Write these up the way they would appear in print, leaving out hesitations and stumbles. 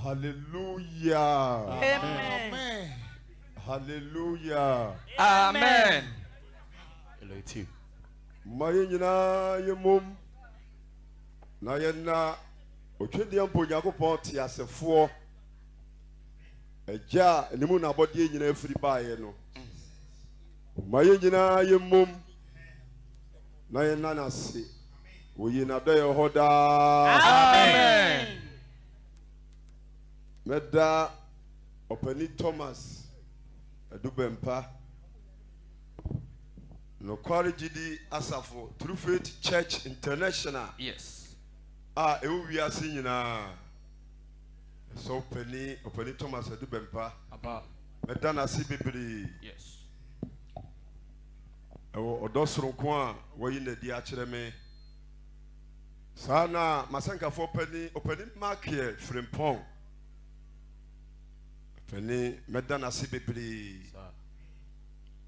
Hallelujah. Amen. Hallelujah. Amen. Ma yɛn nyinaa yɛ mom na yɛnna otwedeɛ mpo Onyankopɔn teasefoɔ agya a ne mu na abɔdeɛ nyinaa firi baeɛ no. Ma yɛn nyinaa yɛ mom na yɛnna no ase. Oyi n'adɔeɛ hɔ daa. Amen. Mɛda Ɔpanin Thomas Adubɛmpa, Nokware Gyidi Asafo, True Faith Church International, yes. a ɛwɔ wiase nyinaa. Ɛsɛ ɔpanin Ɔpanin Thomas Adubɛmpa. Mɛda n'ase bebree. Yes. Ɛwɔ ɔdɔ soronko a wɔyi n'adi akyerɛ me. Saa na m'asɛnkafoɔ panin, Ɔpanin Makiel Frimpong, panin mɛda n'ase bebree.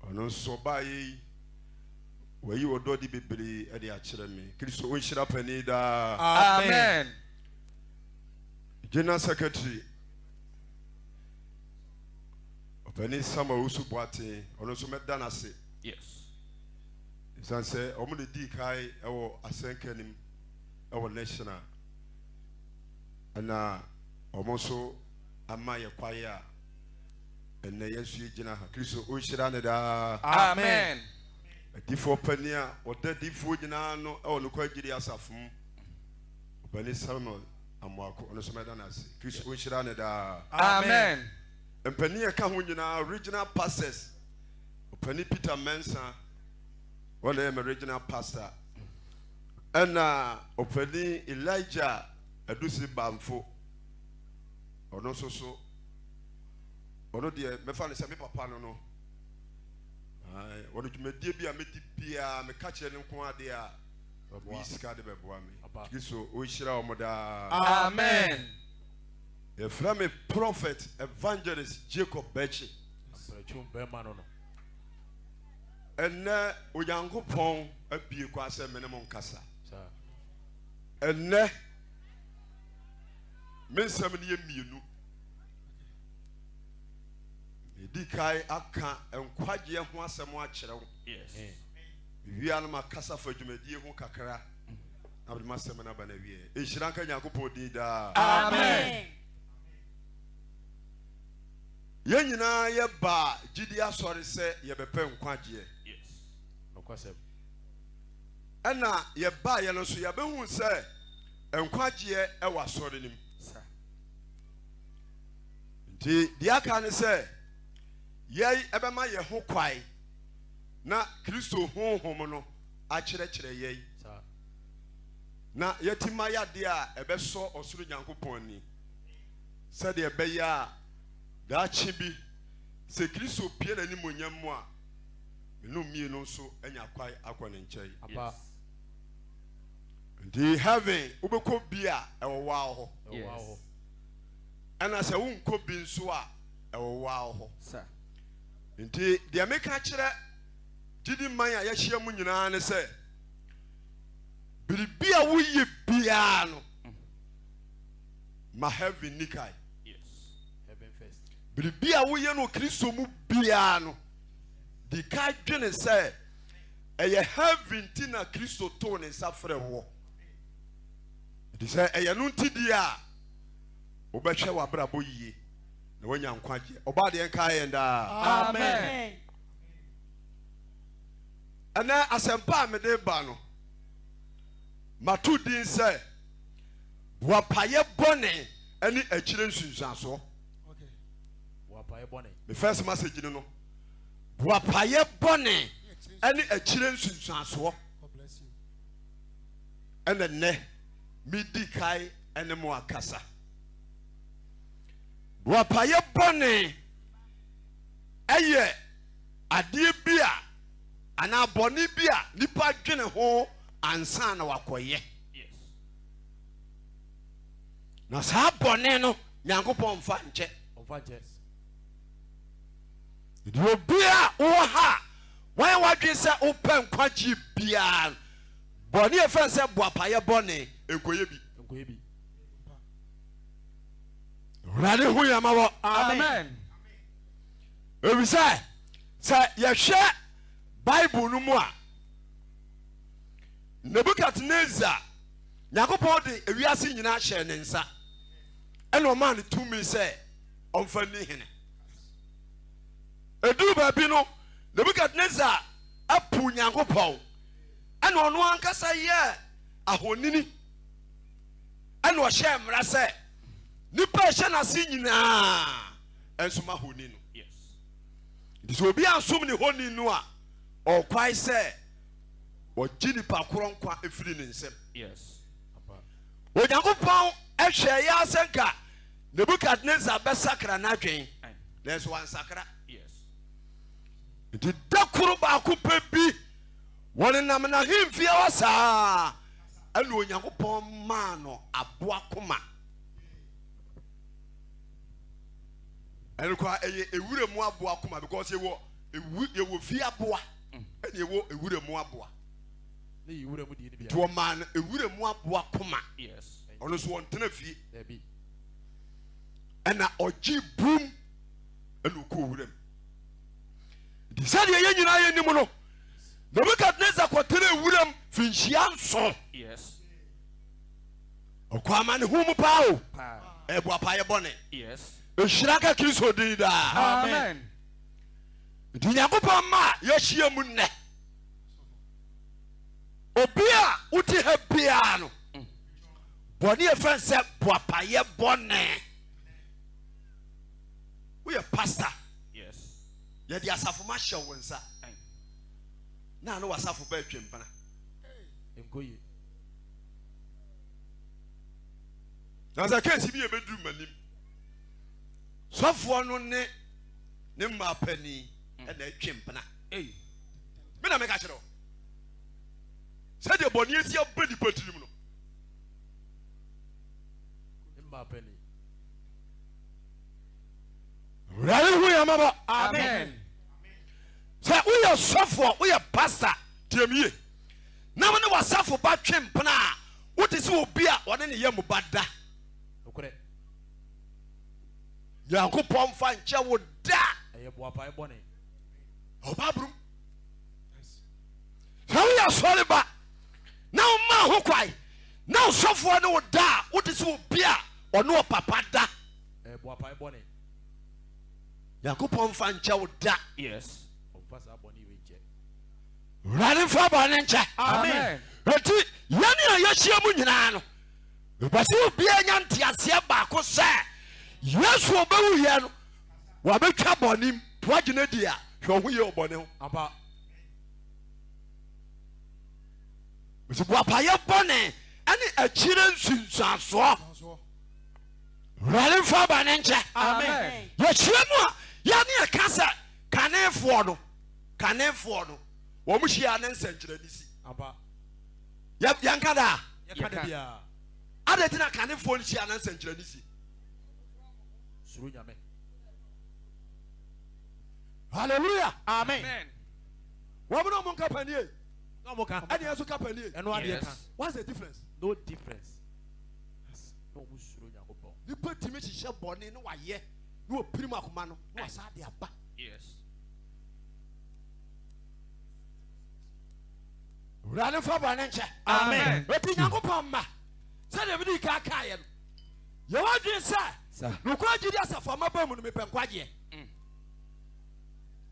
Ɔno nso ɔbaeɛ yi, wayi ɔdɔ de bebree de akyerɛ me. Kristo ɔnhyira panin daa. Amen. General Secretary, Ɔpanin Samuel Owusu Boateng, ɔno nso mɛda n'ase. Yes. Ɛsiane sɛ wɔn na edii kan wɔ asɛnka no mu wɔ National, ɛna wɔn nso ama yɛ kwae a ɛnɛ yɛn nso yɛgyina ha. Kristo ɔnhyira ne daa. Amen. Adifoɔ panin a ɔda adifoɔ nyinaa no wɔ nokware gyidi asafo mu, Ɔpanin Samuel Amoako, ɔno nso mɛda no ase. Kristo ɔnhyira ne daa. Amen. Mpanin a ɛka ho nyinaa, regional pastors, Ɔpanin Peter Mensah, wɔn na ɛyɛ me regional pastor, ɛna Ɔpanin Elijah Adusi Bamfo, ɔno nso so, ɔno deɛ mɛfa no sɛ me papa no no, wɔn dwumadie bi a medi biara meka kyerɛ no nko adeɛ a oyi sika de bɛboa me. Kristo ɔnhyira wɔn daa. Amen. Yɛfrɛ me Prophet Evangelist Jacob Bɛkye. Ɛnnɛ Onyankopɔn abue kwan sɛ me ne mo nkasa. Ɛnnɛ me nsɛm no yɛ mmienu. Medi kan aka nkwagyeɛ ho asɛm akyerɛ wo. Wia no makasa fa dwumadie ho kakra na mede m'asɛm no aba no awie. Nhyira nka Nyankopɔn din daa. Amen. Yɛn nyinaa yɛbaa gyidi asɔre sɛ yɛbɛpɛ nkwagyeɛ. Ɛna yɛbaeɛ no nso yɛbɛhu sɛ nkwagyeɛ wɔ asɔre no mu. Nti deɛ aka ne sɛ yɛn ɛbɛma yɛn ho kwae na Kristo honhom no akyerɛkyerɛ yɛn na yɛatumi ayɛ adeɛ a ɛbɛsɔ ɔsoro Nyankopɔn ani sɛdeɛ ɛbɛyɛ a daakye bi sɛ Kristo pue n'animuonyam mu a me no mmienu nso anya kwae akɔ ne nkyɛn. Nti heaven wobɛkɔ bi a ɛwɔ waa hɔ. Ɛna sɛ wonkɔ bi nso a ɛwɔ waa hɔ. Nti deɛ meka kyerɛ gyidi man a yɛahyia mu nyinaa ne sɛ biribi a woyɛ biara no ma heaven ni kae. Biribi a woyɛ no Kristo mu biara no di ka dwene sɛ ɛyɛ heaven nti na Kristo too ne nsa frɛ woɔ. Nti sɛ ɛyɛ no nti deɛ a, wobɛhwɛ w'abrabɔ yie na woanya nkwagyeɛ. Ɔbaa deɛ nkae yɛn daa. Amen. Ɛnɛ asɛmpa a mede ba no, mato din sɛ boapayɛ bɔne ne akyire nsunsuansoɔ. Me first message no no, boapayɛ bɔne ne akyire nsunsuansoɔ. Ɛna nnɛ medi kae ne mo akasa. Boapayɛ bɔne ɛyɛ adeɛ bi a anaa bɔne bi a nipa dwene ho ansa na wakɔyɛ. Na saa bɔne no Nyankopɔn mfa nkyɛ. Nti obi a wowɔ ha a wayɛ w'adwene sɛ wopɛ nkwagye biara no, bɔne a ɛfɛn sɛ boapayɛ bɔne nkɔyɛ bi. Awurade hu yɛn mmɔbɔ. Amen. Efisɛ sɛ yɛhwɛ Bible no mu a, Nebukadnezar, Nyankopɔn de ewiase nyinaa hyɛɛ ne nsa, ɛna ɔmaa no tumi sɛ ɔmfa nni hene. Eduu baabi no, Nebukadnesar apu Nyankopɔn, ɛna ɔno ankasa yɛɛ ahonini, ɛna ɔhyɛɛ mmara sɛ nipa ɛhyɛ n'ase nyinaa nsom ahoni no. Nti sɛ obi ansom ne honi no a, ɔkwae sɛ ɔgye nipa korɔ nkwa efiri ne nsam. Onyankopɔn hwɛɛ yɛ asɛ nka Nebukadnesar bɛsakra n'adwen, nanso wansakra. Nti da koro baako pɛ bi, wɔnenam n'ahemfie hɔ saa, ɛna Onyankopɔn maa no aboa koma. Ɛno koraa ɛyɛ ewura mu aboa koma because yɛwɔ ewu yɛwɔ fie aboa ɛna yɛwɔ ewura mu aboa. Nti wɔmaa no ewura mu aboa koma. Ɔno nso wɔntena fie. Ɛna ɔgye bum ɛna ɔkɔ wuram. Nti sɛdeɛ yɛn nyinaa yɛnim no, Nebukadnezar kɔtena wuram finhyia nson. Ɔkɔ amanehu mu paa o. Ɛboapa yɛ bɔne. Nhyira nka Kristo din daa. Amen. Nti Nyankopɔn ma yɛahyia mu nnɛ. Obi a wote ha biara no, bɔne yɛ fɛn sɛ boapayɛ bɔne. Woyɛ pastor. Yɛde asafo ma hyɛ wo nsa. Na ano wasafo bɛɛ twempena. Na sɛ keesi bi yɛbɛduru m'anim. Sɔfoɔ no ne ne mmaa panin ɛna ɛtwe mpena. Me na meka kyerɛ wo. Sɛdeɛ bɔne asi aba nipa tirim no. Awurade hu yɛn mmɔbɔ. Amen. Sɛ woyɛ sɔfoɔ, woyɛ pastor, tie me yie. Na wo ne w'asafo ba twe mpena a, wote sɛ obi a ɔne ne yam ba da. Nyankopɔn mfa nkyɛ wo da. Ɛwɔ Bible mu. Sɛ woyɛ asɔre ba na woma ho kwae na ɔsɔfoɔ ne wo da a, wote sɛ obi a ɔne ɔpapa da. Nyankopɔn mfa nkyɛ wo da. Yes. Awurade mfa bɔne nkyɛ. Amen. Enti yɛne a yɛahyia mu nyinaa no, mepɛ sɛ obiara nya nteaseɛ baako sɛ Yesu ɔbɛwuiɛ no, wabɛtwa bɔne mu. To agye no adi a, hwɛ wo ho yie wɔ bɔne ho. Ampa. Mesi boapayɛ bɔne ɛne akyire nsunsuansoɔ. Wurade mfa bɔne nkyɛ. Amen. Yɛhyia mu a, yɛne yɛka sɛ kanefoɔ no, kanefoɔ no, wɔn hyia ne nsɛnkyerɛnne si. Ampa. Yɛ yɛnka daa. Yɛka da biara. Adɛn nti na kanefoɔ no hyia ne nsɛnkyerɛnne si? Suro Nyame. Hallelujah. Amen. Wɔn na wɔn nka panie. Na wɔn ka. Ɛna yɛn nso ka panie. Ɛno adeɛ ka. What's the difference? No difference. Na wɔn suro Nyankopɔn. Nipa tumi hyehyɛ bɔne na wayɛ na wɔpirim akoma no na wasa de aba. Yes. Wurade mfa bɔne nkyɛ. Amen. Eti Nyankopɔn mma sɛdeɛ mede ka kaeɛ no yɛwɔ adwene sɛ nokorɛ gyidi asafo a maba mu no mepɛ nkwagyeɛ.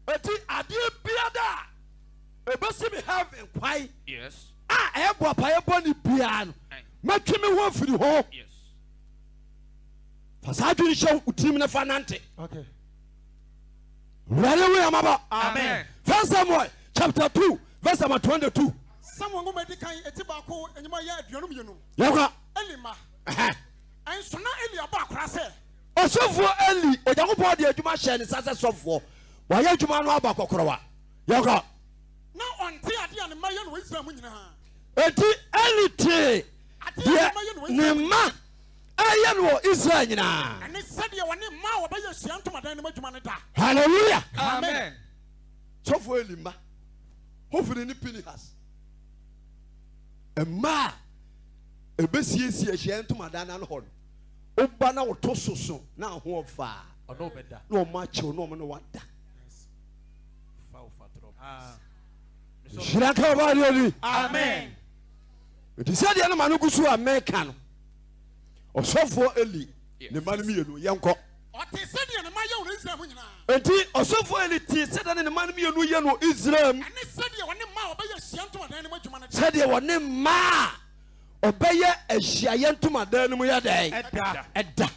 Eti adeɛ biara a ɛbɛsi me heaven kwan a ɛyɛ boapayɛ bɔne biara no mɛtwe me ho afiri ho. Fa saa adwene hyɛ wo tirim na fa nante. Okay. Wurade hu yɛn mmɔbɔ. Amen. First Samuel chapter 2 verse number 22. Samuel nwoma edi kan eti baako enyima yɛ 22. Yɛkɔ. Eli mma. Ɛhɛn. Nso na Eli abɔ akora sɛ. Ɔsɔfoɔ Eli, Onyankopɔn de adwuma hyɛɛ ne nsa sɛ sɔfoɔ. Wayɛ adwuma no aba kɔkorɔwa. Yɛkɔ. Na ɔnte adeɛ a ne mma yɛ no wɔ Israel mu nyinaa. Enti Eli tee Adeɛ a deɛ ne mma yɛ no wɔ ne Israel mu mma ɛyɛ no wɔ Israel nyinaa. Ɛne sɛdeɛ wɔne mmaa a wɔbɛyɛ ahyiaeɛ ntomadan no mu adwuma no da. Hallelujah. Amen. Sɔfoɔ Eli mma, Hofni ne Pinehas, mma a ɛbɛsiesie ahyiaeɛ ntomadan no ano hɔ no, woba na woto soso na ahoɔfaa Ɔne wo bɛda. na ɔmo akyew na ɔmo ne wada. Fa wo fa trɔ. Ah. Nhyira nka ɔba adeɛ ni. Amen. Nti sɛdeɛ no ma no gu so a meka no, ɔsɔfoɔ Eli ne mma no mmienu yɛnkɔ. Ɔtee sɛdeɛ ne mma yɛ wɔ Israel mu nyinaa. Enti ɔsɔfoɔ Eli tee sɛdeɛ ne mma no mmienu yɛ no Israel mu. Ɛne sɛdeɛ wɔne mmaa a wɔbɛyɛ ahyiaeɛ ntomadan no mu adwuma no da. Sɛdeɛ wɔne mmaa a wɔbɛyɛ ahyiaeɛ ntomadan no mu yɛ dɛn? Ɛda. Ɛda.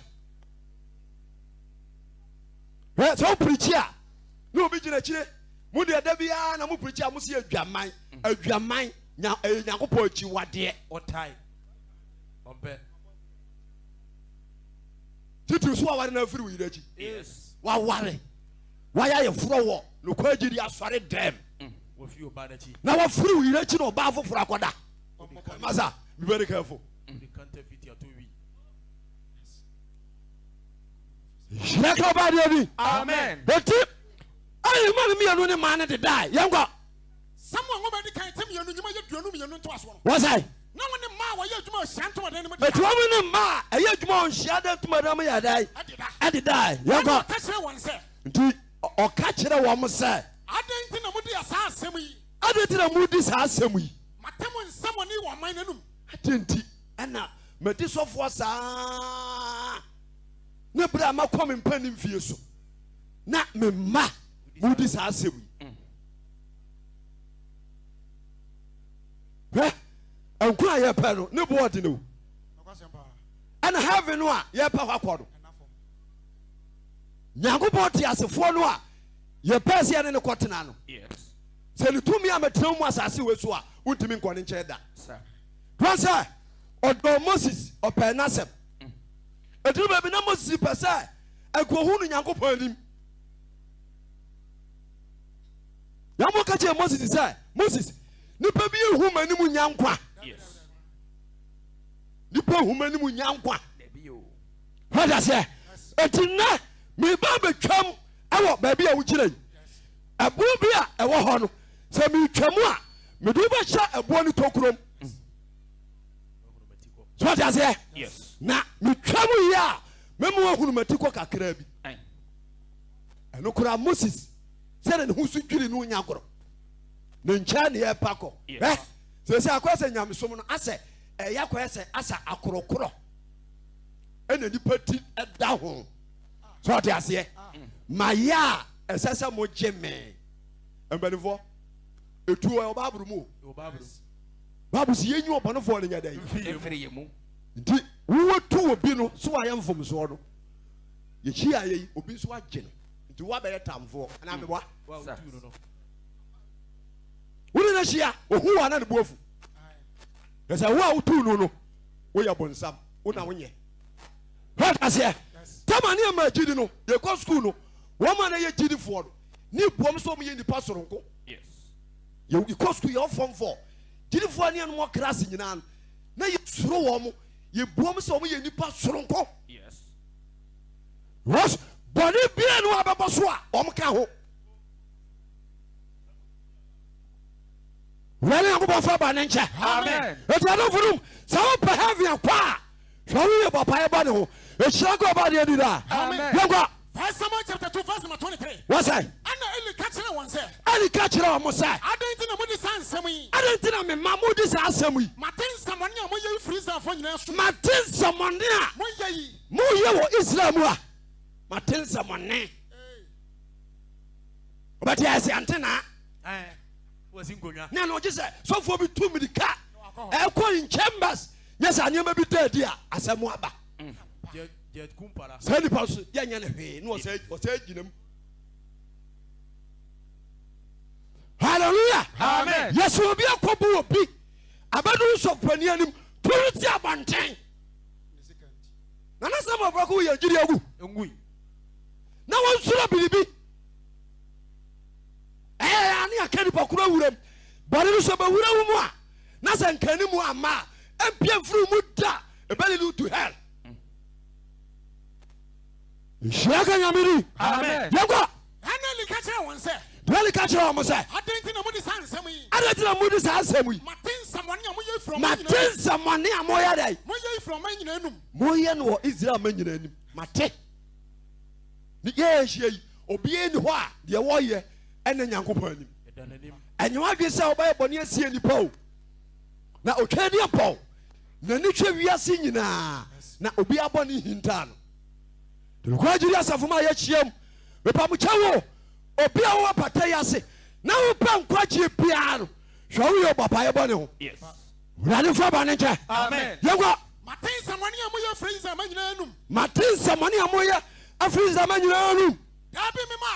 Hwɛ sɛ wopirikyi a na obi gyina akyire mo deɛ da biara na mo pirikyi a mo si adwaman adwaman nya ɛyɛ Nyankopɔn akyiwadeɛ. Ɔtae. Ɔmpɛ. Titiri so waware na afiri wo yere akyi. Yes. Waware wayɛ ayɛforɔ wɔ nokware gyidi asɔre dɛm. Wafiri ɔbaa n'akyi. Na wafiri wo yere akyi na ɔbaa foforɔ akɔda. Masa, be very careful. Wode counterfeit ato wi. Hyira ka ɔbaa deɛ bi. Amen. Eti ayi ma no mmienu ne maa no dedae. Yɛnkɔ. Samuel nwoma edi kan ti mmienu nyima yɛ 22 ntoasoɔ no. Wɔsɛe. Na wɔn ne mmaa a wɔyɛ adwuma wɔ ahyiaeɛ ntomadan no mu Eti dedae. wɔn ne mmaa a ɛyɛ adwuma wɔ nhyiadan ntomadan mu yɛ dɛn? Ɛdedae. Ɛdedae. Ɛnna Yɛnkɔ. ɔka kyerɛɛ wɔn sɛ. Nti ɔka kyerɛ wɔn sɛ. Adɛn nti na modi saa asɛm yi? Adɛn nti na modi saa asɛm yi? Mate mo nsɛmmɔne wɔ ɔman no anom. Adɛn nti na madi sɔfoɔ saa ne berɛ a makɔ me mpanin mfie so na me mma modi saa asɛm yi? Hwɛ, nkwa a yɛpɛ no ne boɔ den o. Ɛna heaven no a yɛpɛ hɔ akɔ no, Nyankopɔn te asefoɔ no a yɛpɛ sɛ yɛne no kɔtena no, sɛ ne tumi a mɛtena mu asase wei so a, wontumi nkɔ ne nkyɛn da. Wɔn sɛ ɔdɔɔ Moses, ɔpɛɛ n'asɛm. Ɛduru baabi na Moses pɛ sɛ ɛkɔhu no Nyankopɔn anim. Nyankopɔn ka kyerɛ Moses sɛ, Moses, nipa bi ehu m'anim nya nkwa. Nipa ehu m'anim nya nkwa. Wọ́n aseɛ. Eti nnɛ meba abɛtwam ɛwɔ baabi a wogyina yi. Ɛboɔ bi a ɛwɔ hɔ no, sɛ metwa mu a, mede wobɛhyɛ ɛboɔ no tokurom. So wọ́n aseɛ. Na metwa mu yi a, mɛmu ahunu m'ati kɔ kakraa bi. Ɛno koraa Moses sɛdeɛ ne ho so dwiri no nya agorɔ ne nkyɛn ne yɛpa kɔ ɛ sɛ sɛ akɔyɛ sɛ nyamesom no asɛ ɛyɛ akɔyɛ sɛ asɛ akorɔkorɔ ɛna nipa ti ɛda ho sɛ ɔte aseɛ ma yɛ a ɛsɛ sɛ mo gye me mpanimfoɔ etuo ɛwɔ baabulu mu o. Bible sɛ yɛnyi ɔbɔnefoɔ no nyɛ dɛn? Mfiri yɛn mu. Nti wowatu obi no so wayɛ mfomsoɔ no, yɛhyia yɛ yi, obi nso agye no. Nti woabɛyɛ tamfoɔ anaa meboa? Wone no ahyia, ohu wo a na ne bo afu. Na sɛ wo a wotuu no no, woyɛ bonsam, wo na wonyɛ. Wate aseɛ? Tama ne ɛma gyidi no, yɛkɔ sukuu no, wɔn a na yɛ gyidifoɔ no, ne buom sɛ wɔn yɛ nipa soronko. Yɛkɔ sukuu, yɛwɔ fɔm fɔ. Gyidifoɔ ne ɛnom wɔ krase nyinaa no, na yɛsuro wɔn, yɛbuom sɛ wɔn yɛ nipa soronko. Because bɔne biara no abɛbɔ so a wɔn ka ho. Wura ne Nyankopɔn fa bɔne nkyɛ. Amen. Eti adɔfo nom, sɛ wopɛ heaven akɔ a, hwɛ wo yie bɔ paeɛ bɔ ne ho. Ehyira nka ɔba adeɛ di daa. Amen. Yɛnkɔ. First Samuel chapter 2 verse number 23. Wɔsɛ. Ɛna Eli ka kyerɛɛ wɔn sɛ. Eli ka kyerɛɛ wɔn sɛ. Adɛn nti na modi saa nsɛm yi? Adɛn nti na me mma modi saa asɛm yi? Mate nsɛmmɔne a moyɛ yi firi Israelfoɔ nyinaa so. Mate nsɛmmɔne a. Moyɛ yi. Moyɛ wɔ Israel mu a. Mate nsɛmmɔne. Ɔbɛte ayɛ sɛ ante naa. Na na ɔgye sɛ sɔfoɔ bi tu mirika ɛkɔ in chambers nyɛ sɛ nneɛma bi da adi a asɛm aba. Mm. Saa nipa nso yɛnyɛ no hwee na ɔsɛ gyina mu. Hallelujah. Amen. Yɛsɛ obi akɔbu obi abɛduru sɔfopanin anim turu ti abɔnten. Na na sɛ mɔbrɛ ko yɛ gyiri agu. Na wɔnsuro biribi. Ɛyɛ a ne aka nipa koro awuram. Bɔne no sɛ bɛwura wo mu a, na sɛ nka ne mu amma a, ɛmpia mfiri wo mu da, ɛbɛlili wo to hell. Nhyira ka Nyame din. Amen. Yɛnkɔ. Ɛnna Eli ka kyerɛɛ wɔn sɛ. Eli ka kyerɛɛ wɔn sɛ. Adɛn nti na modi saa nsɛm yi? Adɛn nti na modi saa nsɛm yi? Mate nsɛmmɔne a moyɛ firi ɔman nyinaa. Mate nsɛmmɔne a moyɛ dɛn? Moyɛ firi ɔman nyinaa anim. Moyɛ no wɔ Israel man nyinaa anim. Mate. Ne yɛyɛ yi, obiara nni hɔ a deɛ wɔyɛ ɛne Nyankopɔn anim. Ɛnyɛ w'adwene sɛ wobɛyɛ bɔne asie nnipa o. Na otwa ani abɔw, n'ani hwɛ wiase nyinaa, na obiara bɔne hintaa no. Nokware gyidi asafo ma yɛhyiam. Mepa mo kyɛw o, obi a wowɔ pata yi ase na wopɛ nkwagyeɛ biara no, hwɛ wo yɛ bɔ apaeɛ bɔne ho. Wurade mfa bɔne nkyɛ. Amen. Yɛnkɔ. Mate nsɛmmɔne a moyɛ afiri Israel mma nyinaa anum. Mate nsɛmmɔne a moyɛ afiri Israel mma nyinaa anum. Daabi, me mma.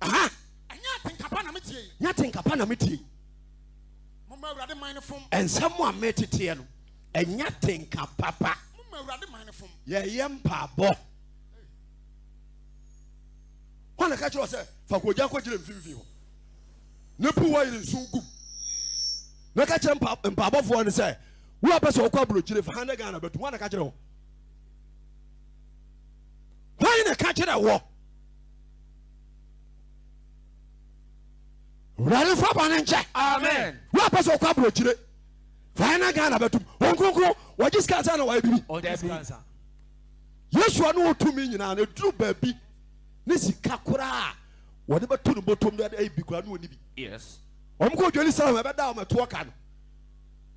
Aha. Ɛnyɛ atenka pa na metie yi. Nyɛ atenka pa na metie yi. Momma Awurade man no fom. Nsɛm a meteteɛ no, ɛnyɛ atenka papa. Momma Awurade man no fom. Yɛyɛ mpaabɔ. Hwan na ka kyerɛ sɛ fa kogya kɔgyina mfimfini hɔ na bu wayere nso gum na ka kyerɛ mpaabɔfoɔ no sɛ wo a pɛ sɛ ɔkɔ aburokyire fa 100 Ghana bɛtum. Hwan na ka kyerɛ wɔ? Hwan na ka kyerɛ wɔ? Wurade fa bɔne nkyɛ. Amen. Wo a pɛ sɛ ɔkɔ aburokyire fa 100 Ghana bɛtum. Wɔn kronkron wɔgye sika ansa na wɔayɛ biribi. Yesu a ne wɔ tumi nyinaa no, ɛduru baabi ne sika koraa a wɔde bɛto no bɔtɔm de ayɛ bi koraa ne wɔni bi. Yes. Wɔn kɔ Jerusalem ɛbɛda wɔn ɛtoɔ ka no.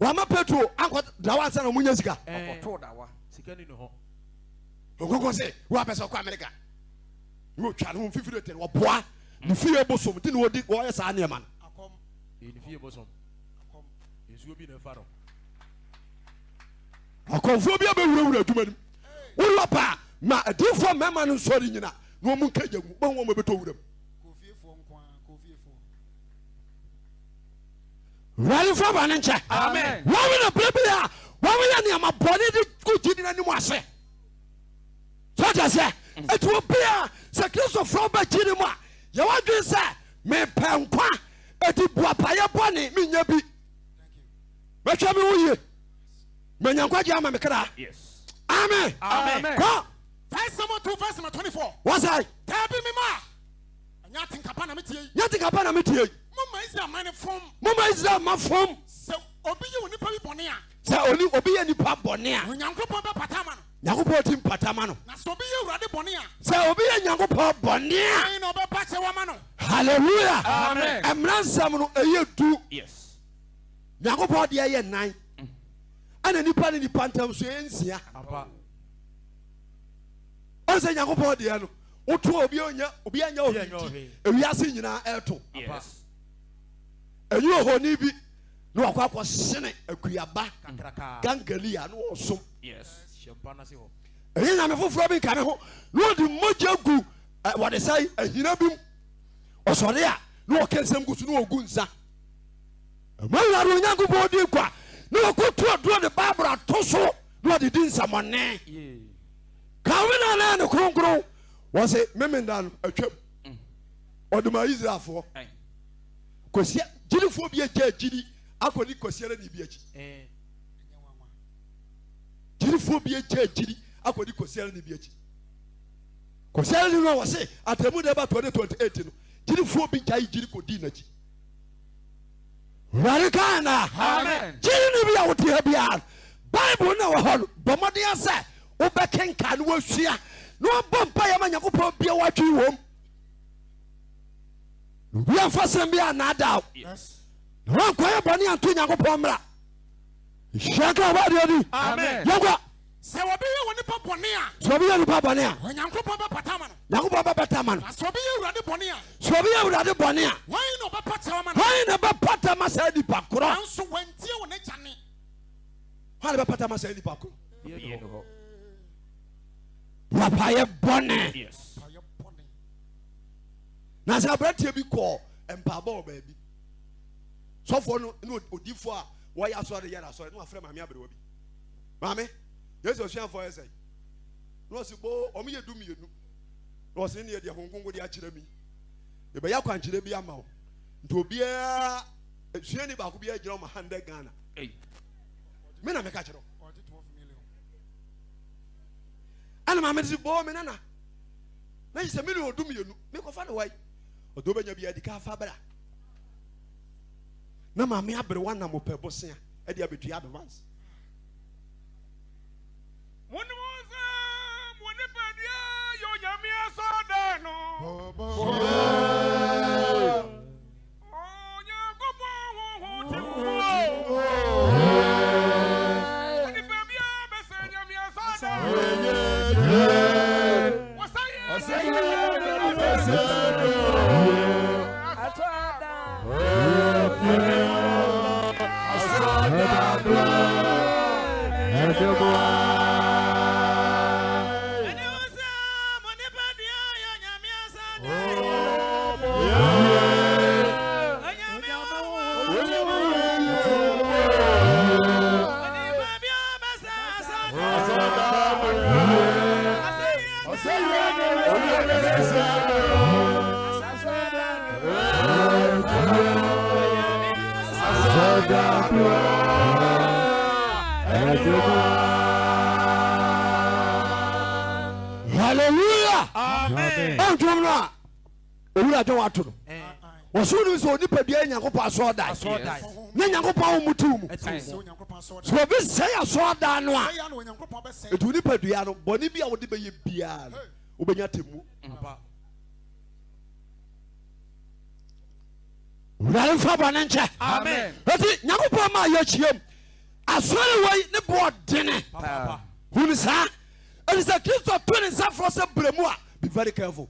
Wɔama Petro ankɔ dawa ansa na wɔn nya sika. Ɔkɔtoo dawa. Sika ni ne hɔ. Ɔkɔkɔ sɛ wɔn apɛ sɛ ɔkɔ Amerika. Ne wɔtwa ne ho mfifiri tɛ no wɔboa ne fie bosom nti na wɔdi wɔyɛ saa nneɛma no. Akɔm. Ne fie bosom. Akɔm. Nsuo bi na ɛfa no. Akɔmfoɔ bi abɛwurawura adwuma no mu. Woyɔ paa ma adiyifoɔ mmarima no nsɔre nyina na wɔn nka gya ngu. Wobɛhu wɔn bɛtɔ wuram. Wurade fa bɔne nkyɛ. Amen. Wɔn na berɛ bi a wɔn yɛ nneɛma bɔne de gu gyidi no anim ase. So ɔte aseɛ? Eti obi a sɛ Kristofoɔ ba gyidi mu a yɛwɔ adwene sɛ mepɛ nkwa eti buapayɛ bɔne menyɛ bi. Mɛhwɛ me ho yie. Manya nkwagye ama me kra. Yes. Amen. Amen. Kɔ. First Samuel 2 verse number 24. Wɔsɛe. Daabi me ma. Ɛnyɛ atenka pa na metie yi. Nyɛ atenka pa na metie yi. Momma Israel man no fom. Momma Israel ma fom. Sɛ obi yɛ onipa bi bɔne a. Sɛ oni obi yɛ nipa bɔne a. Onyankopɔn bɛpata ama no. Nyankopɔn ti mpata ma no. Na sɛ obi yɛ Awurade bɔne a. Sɛ obi yɛ Nyankopɔn bɔne a. Hwan na ɔbɛpa kyɛw ama no? Hallelujah. Amen. Mmara nsɛm no ɛyɛ du. Yes. Nyankopɔn deɛ yɛ nan. Ɛna nipa ne nipa ntam so yɛ nsia. Ɔn sɛ Nyankopɔn deɛ no woto obi ɔnyɛ obi anyɛ ɔhwee nti ewiase nyinaa ɛto. Ɛnyɛ ohoni bi. Na wakɔ akɔsene akuaba gangalia na wɔsom. Ɛnyɛ nyame foforɔ bi nka ne ho. Na wɔde mogya gu wɔde sɛ ahina bi mu. Ɔsɔre a na wɔka nsɛm gu so na wɔgu nsa. Ɛma Awurade Onyankopɔn di kwa na wɔkɔtu aduro de Bible ato so na wɔde di nsɛmɔne. Kawena na ne kronkron wɔse memenda no atwam. Ɔde ma Israelfoɔ. Kwasia gyinifoɔ bi agya gyini akɔdi kwasiara ni bi akyi. Gyinifoɔ bi agya gyini akɔdi kwasiara ni bi akyi. Kwasiara ni no a wɔse atɛmu na ɛba 2028 no, gyinifoɔ bi gyae gyini kɔdii n'akyi. Wurade kaa na gyini ni bi a wote ha biara Bible na wɔ hɔ no, bɔ mmɔden sɛ wobɛkenka na wasua na wabɔ mpaeɛ ma Nyankopɔn bia wadwene wom. Obi amfa sɛm bi annaadaa wo na woankɔyɛ bɔne anto Nyankopɔn mmara. Nhyira nka ɔba deɛ ɔdi. Yɛnkɔ. Sɛ obi yɛ onipa bɔne a. Sɛ obi yɛ onipa bɔne a. Onyankopɔn bɛpata ama no. Nyankopɔn bɛpata ama no. Na sɛ obi yɛ Awurade bɔne a. Sɛ obi yɛ Awurade bɔne a. Hwan na ɔbɛpa kyɛw ama no? Hwan na ɛbɛpata ama saa nipa korɔ? Nanso wantie wɔn agya nne. Hwan na ɛbɛpata ama saa nipa korɔ? Wapayɛ bɔne. Yes. Na sɛ aberanteɛ bi kɔɔ mpaabɔ wɔ baabi, sɔfoɔ no ne odiifoɔ a wɔyɛ asɔre yɛ asɔre na wafrɛ maame aberewa bi. Maame, Yesu asuafoɔ yɛ sɛn? Na ɔsi boo, wɔn yɛ 12. Na ɔsi ne deɛ Honhom Kronkron de akyerɛ mi. Yɛbɛyɛ akwankyerɛ bi ama wo. Nti obiara, suani baako biara gyina ɔma 100 Ghana. Me na meka kyerɛ wo. Ɛna maame de si boo me nana. Na yɛ sɛ 12,000,000 mekɔfa ne wae ɔde wobɛnya bi adi ka fa bra na maame aberewa nam ɔpɛ bosea ɛde abɛtua advance. Monim sɛ mo nipadua yɛ Onyame asɔredan no. Onyankopɔn honhom te mo mu. Onipa biara bɛsɛ Nyame asɔredan. Hallelujah. Amen. Ɔntwom no a owura dwon ato no. Wɔso nim sɛ onipadua yɛ Nyankopɔn asɔɔdan. Ne Nyankopɔn wo mu tew mu. Sɛ obi sɛe asɔɔdan no a, ɛti onipadua no bɔne bi a wode bɛyɛ biara no wobɛnya temmu. Wurade mfa bɔne nkyɛ. Eti Nyankopɔn ma yɛhyiam asɔre wei ne boɔ dene. Hunu saa. Ɛti sɛ Kristo to ne nsa frɛ sɛ brɛ mu a, be very careful.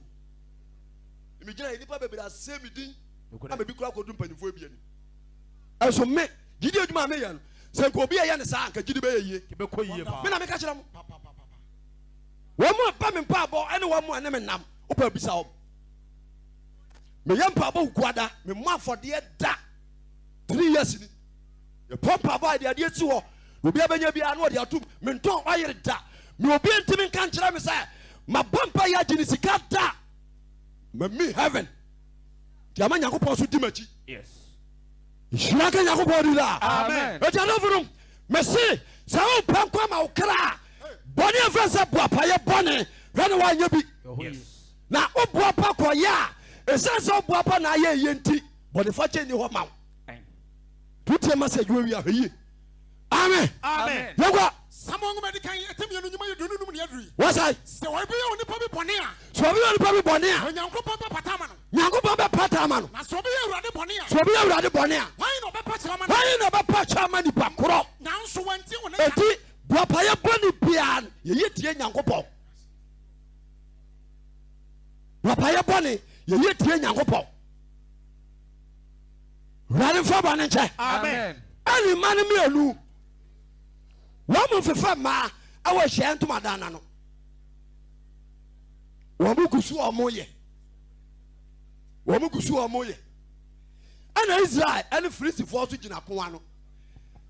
Megyina yɛ nipa bebree asɛ me din ama bi kura akɔdu mpanyinfoɔ bi anim. Ɛso me gyidi adwuma a meyɛ no sɛ nka obi ɛyɛ ne saa nka gyidi bɛyɛ yie. Me na meka kyerɛ mo. Wɔn mu a ba me mpaabɔ ɛne wɔn mu a ne me nam wopɛ bisa wɔn. Meyɛ mpaabɔ wukuada memmɔ afɔdeɛ da 3 years ni. Yɛpɔ mpaabɔ a yɛde adeɛ si hɔ na obi abɛnya biara na ɔde atom. Mentɔn ɔyere da. Me obi ntumi nka nkyerɛ me sɛ mabɔ mpa yɛ agye ne sika da. Mami heaven. Nti ama Nyankopɔn so di m'akyi. Nhyira nka Nyankopɔn di daa. Amen. Eti adɔfo nom, mese sɛ wopɛ nkwa ma wo kra a, bɔne a ɛfrɛ sɛ boapayɛ bɔne, hwɛ na woanyɛ bi. Na woboapa kɔyɛ a, ɛsiane sɛ woboapa na ayɛ yie nti, bɔnefakyɛ nni hɔ ma wo. Wotie message wɔ wie a, hwɛ yie. Amen. Amen. Yɛnkɔ. Samuel nwoma di kan eti mmienu nnwuma yɛ 25 ne aduru yi. Wɔsɛe. Sɛ obi yɛ onipa bi bɔne a. Sɛ obi yɛ onipa bi bɔne a. Onyankopɔn bɛpata ama no. Nyankopɔn bɛpata ama no. Na sɛ obi yɛ Awurade bɔne a. Sɛ obi yɛ Awurade bɔne a. Hwan na ɔbɛpa kyɛw ama no? Hwan na ɔbɛpa kyɛw ama nipa korɔ? Nanso wantie wɔn agya. Enti boapayɛ bɔne biara no, yɛyɛ tie Nyankopɔn. Boapayɛ bɔne, yɛyɛ tie Nyankopɔn. Awurade mfa bɔne nkyɛ. Amen. Eli mma no mmienu, wɔn mu mfefa mmaa ɛwɔ ahyiaeɛ ntomadan no ano. Wɔn mu gu so wɔn yɛ. Wɔn mu gu so wɔn yɛ. Ɛna Israel ɛne Filistifoɔ nso gyina ko ano.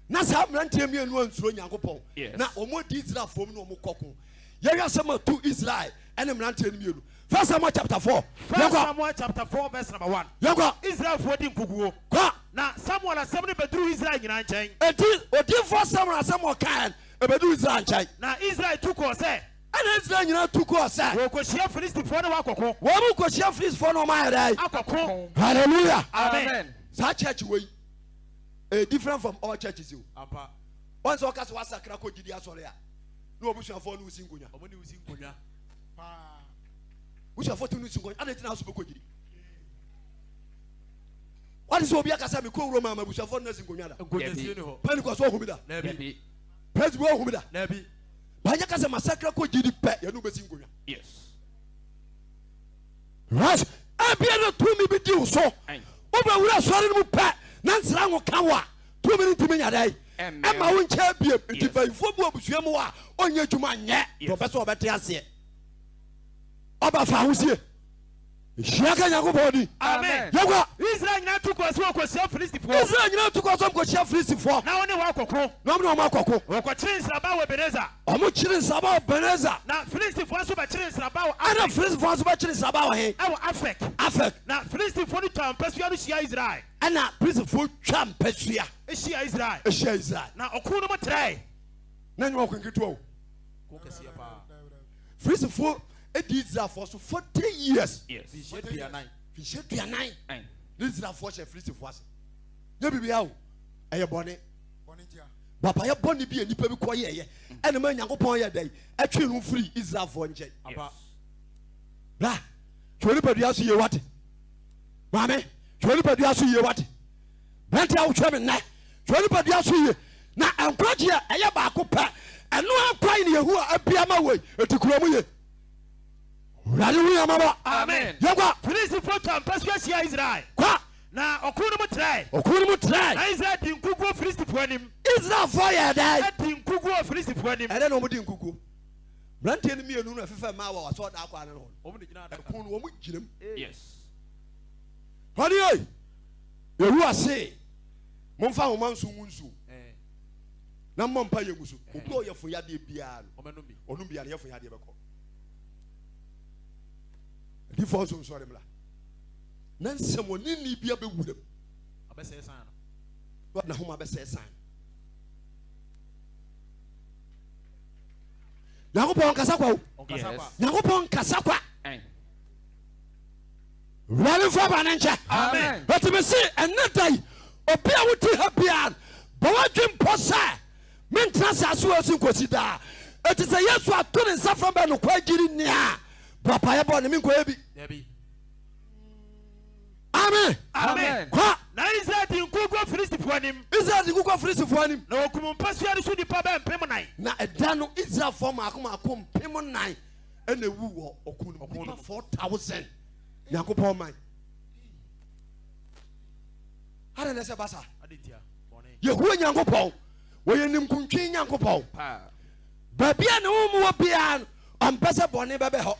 Na saa mmeranteɛ mmienu ansuro Nyankopɔn. Na wɔn adi Israelfoɔ mu na wɔn kɔ ko. Yɛhwɛ asɛm a tu Israel ɛne mmeranteɛ no mmienu. First Samuel chapter 4. First Samuel chapter 4 verse number 1. Yɛnkɔ. Israelfoɔ di nkoguo. Kɔ. Na Samuel asɛm no bɛduruu Israel nyinaa nkyɛn. Enti odiyifoɔ Samuel asɛm a ɔkaeɛ no, ɛbɛduruu Israel nkyɛn. Na Israel tu kɔɔ sɛ. Ɛnna Israel nyinaa tu kɔɔ sɛ. Wɔrekɔhyia Filistifoɔ ne wɔn akɔko. Wɔrekɔhyia Filistifoɔ ne wɔn ayɛ dɛn? Akɔko. Hallelujah. Amen. Saa church wei, ɛyɛ different from all churches o. Ampa. Wɔn sɛ ɔka sɛ wasakra kɔ gyidi asɔre a, na wɔbusuafoɔ ne wo si nkonwa. Wɔn ne wo si nkonwa. Paa. Busuafoɔ te ne si nkonwa, adɛn nti na aso bɛkɔ gyidi? Wate sɛ obi aka sɛ mekɔ wurom a m'abusuafoɔ no asi nkonnwa da? Nkonnwasie ni hɔ. Pentecost wahu bi da? Dabi. Presby wahu bi da? Dabi. Banyɛ ka sɛ masakra kɔ gyidi pɛ yɛne wobɛsi nkonnwa. Yes. Right. Ebia na tumi bi di wo so. Wobɛwura asɔre no mu pɛ na nsra ngo ka wo a tumi no ntumi nya dɛn? Ɛma wo nkyɛn biem. Nti bayifoɔ bi wɔ abusua mu a ɔnyɛ adwuma nyɛ. Deɛ ɔpɛ sɛ ɔbɛte aseɛ. Ɔba fa ahosie. Nhyira nka Nyankopɔn din. Amen. Yɛnkɔ. Israel nyinaa tu kɔɔ sɛ wɔkɔhyia Filistifoɔ. Israel nyinaa tu kɔɔ sɛ wɔkɔhyia Filistifoɔ. Na wɔne wɔn akɔko. Na wɔne wɔn akɔko. Wɔkɔkyeree nsraban wɔ Ebeneser. Wɔkyeree nsraban wɔ Ebeneser. Na Filistifoɔ nso bɛkyeree nsraban wɔ Afek. Ɛna Filistifoɔ nso bɛkyeree nsraban wɔ he? Ɛwɔ Afek. Afek. Na Filistifoɔ no twaa mpasua no hyiaa Israel. Ɛna Filistifoɔ twaa mpasua. Hyiaa Israel. Hyiaa Israel. Na ɔko no mu trɛe. Na ɛnyɛ ɔko nketewa o. Ko kɛseɛ paa. Filistifoɔ di Israelfoɔ so 40 years. Mfirihyia aduanan. Ne Israelfoɔ hyɛ Filistifoɔ ase. Nyɛ biribiara o, ɛyɛ bɔne. Bapayɛ bɔne bi a nnipa bi kɔ yɛɛyɛ ɛna ma Nyankopɔn yɛ dɛn ɛtwe no firi Israelfoɔ nkyɛn. Bra, hwɛ onipadua so yie wate. Maame, hwɛ onipadua so yie wate. Berante a wohwɛ me nnɛ, hwɛ onipadua so yie. Na nkwagyeɛ ɛyɛ baako pɛ, ɛno ara kwan ne Yehowa abia ma wei, eti kura mu ye. Awurade hu yɛn mmɔbɔ. Amen. Yɛnkɔ. Filistifoɔ twaa mpasua hyiaa Israel. Kɔ. Na ɔko no mu trɛe. Ɔko no mu trɛe. Na Israel dii nkoguo Filistifoɔ anim. Israelfoɔ yɛɛ dɛn? Dii nkoguo wɔ Filistifoɔ anim. Ɛdɛn na wɔn di nkoguo? Mmeranteɛ no mmienu no ɛfefɛ mmaa wɔ asɔɔdan kwan no ho no. Ɛko no wɔn gyina mu. Yes. Hɔn yɛ Yehowa se momfa ahoma nso ngu nsuo na mmɔ mpa yɛ ngu so. Obi a ɔyɛ fo yadeɛ biara no, ɔnom biara no yɛ fo yadeɛ bɛkɔ. Adifoɔ nso nsɔre mmra na nsɛm ɔne ni bi abɛwura mu. Na homa bɛsɛe san. Nyankopɔn nkasa kwa o. Nyankopɔn nkasa kwa. Awurade mfa bɔne nkyɛ. Amen. Eti me se ɛnɛ da yi obi a wote ha biara bɔ w'adwen pɔ sɛ mentena asase wɔ so nkosi daa. Eti sɛ Yesu ato ne nsa frɛ bɛ nokwa gyiri nea boapayɛ bɔ ne menkɔyɛ bi. Dabi. Amen. Amen. Kɔ. Na Israel di nkoguo Filistifoɔ anim. Israel di nkoguo Filistifoɔ anim. Na wɔkum mpasua no so nnipa bɛɛ 4000. Na ɛda no Israelfoɔ mmaako mmaako 4000 ɛna ewu wɔ ɔko no mu. Nnipa 4000. Nyankopɔn man. Adɛn na ɛsɛ ba saa? Yehowa Nyankopɔn, wɔyɛ nimkuntwe Nyankopɔn. Baabi a ne ho mu wɔ biara no, ɔmpɛ sɛ bɔne bɛbɛ hɔ.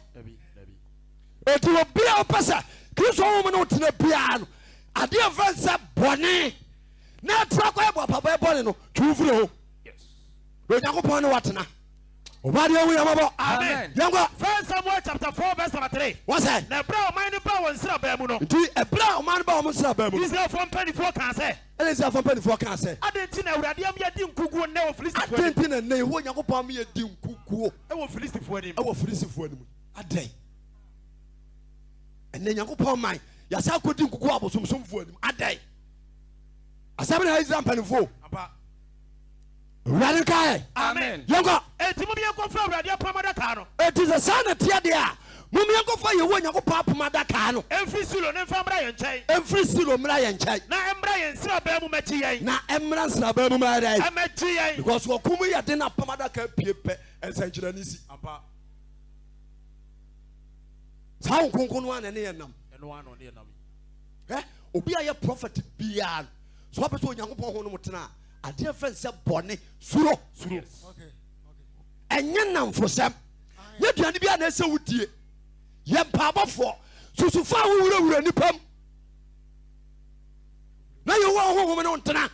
Enti obi a ɔpɛ sɛ Kristo honhom ne wotena biara no, adeɛ mfa nsɛ bɔne na ɛtra kɔ yɛ bɔpabɔ bɔne no, twe wo firi ho. Na Onyankopɔn ne watena. Ɔbɔadeɛ hu yɛn mmɔbɔ. Amen. Yɛnkɔ. First Samuel chapter 4 verse number 3. Wɔsɛ. Na ɛberɛ a ɔman no baa wɔn nsraban mu no. Nti ɛberɛ a ɔman no baa wɔn nsraban mu no. Israelfoɔ mpanimfoɔ kaa sɛ. Ɛna Israelfoɔ mpanimfoɔ kaa sɛ. Adɛn nti na Awurade ama yɛadi nkoguo nnɛ wɔ Filistifoɔ anim? Adɛn nti na nnɛ Yehowa Nyankopɔn ama yɛadi nkoguo. Ɛwɔ Filistifoɔ anim. Ɛwɔ Filistifoɔ anim. Adɛn? Ɛnnɛ Nyankopɔn man yɛasa akɔdi nkoguo abosomsomfoɔ anim. Adɛn? Asɛm na Israel mpanimfoɔ. Ampa. Awurade nka ɛ. Amen. Yɛnkɔ. Enti mom yɛnkɔfa Awurade apam adaka no. Enti sɛ saa na ɛteɛ deɛ a, mom yɛnkɔfa Yehowa Nyankopɔn apam adaka no. Mfiri Silo na ɛmfa mmra yɛn nkyɛn. Mfiri Silo mmra yɛn nkyɛn. Na ɛmmra yɛn nsraban mu mmɛgye yɛn. Na ɛmmra nsraban mu mmɛyɛ dɛn? Ɛmmɛgye yɛn. Because ɔko mu yɛ den na apam adaka pue pɛ, nsɛnkyerɛnne si. Ampa. Saa Honhom Kronkron no ara na ɛne yɛn nam. Ɛno ara na ɔne yɛn nam yi. Hwɛ, obi a yɛ prophet biara no, sɛ ɔpɛ sɛ Onyankopɔn honhom tena a, Adeɛ fɛn sɛ bɔne suro. Ɛnyɛ nnamfosɛm. Nyɛ aduane bi a na ɛsɛ wodie. Yɛ mpaabɔfoɔ. Susu fa a wowurawura nnipa mu. Na Yehowa honhom ne wo ntena.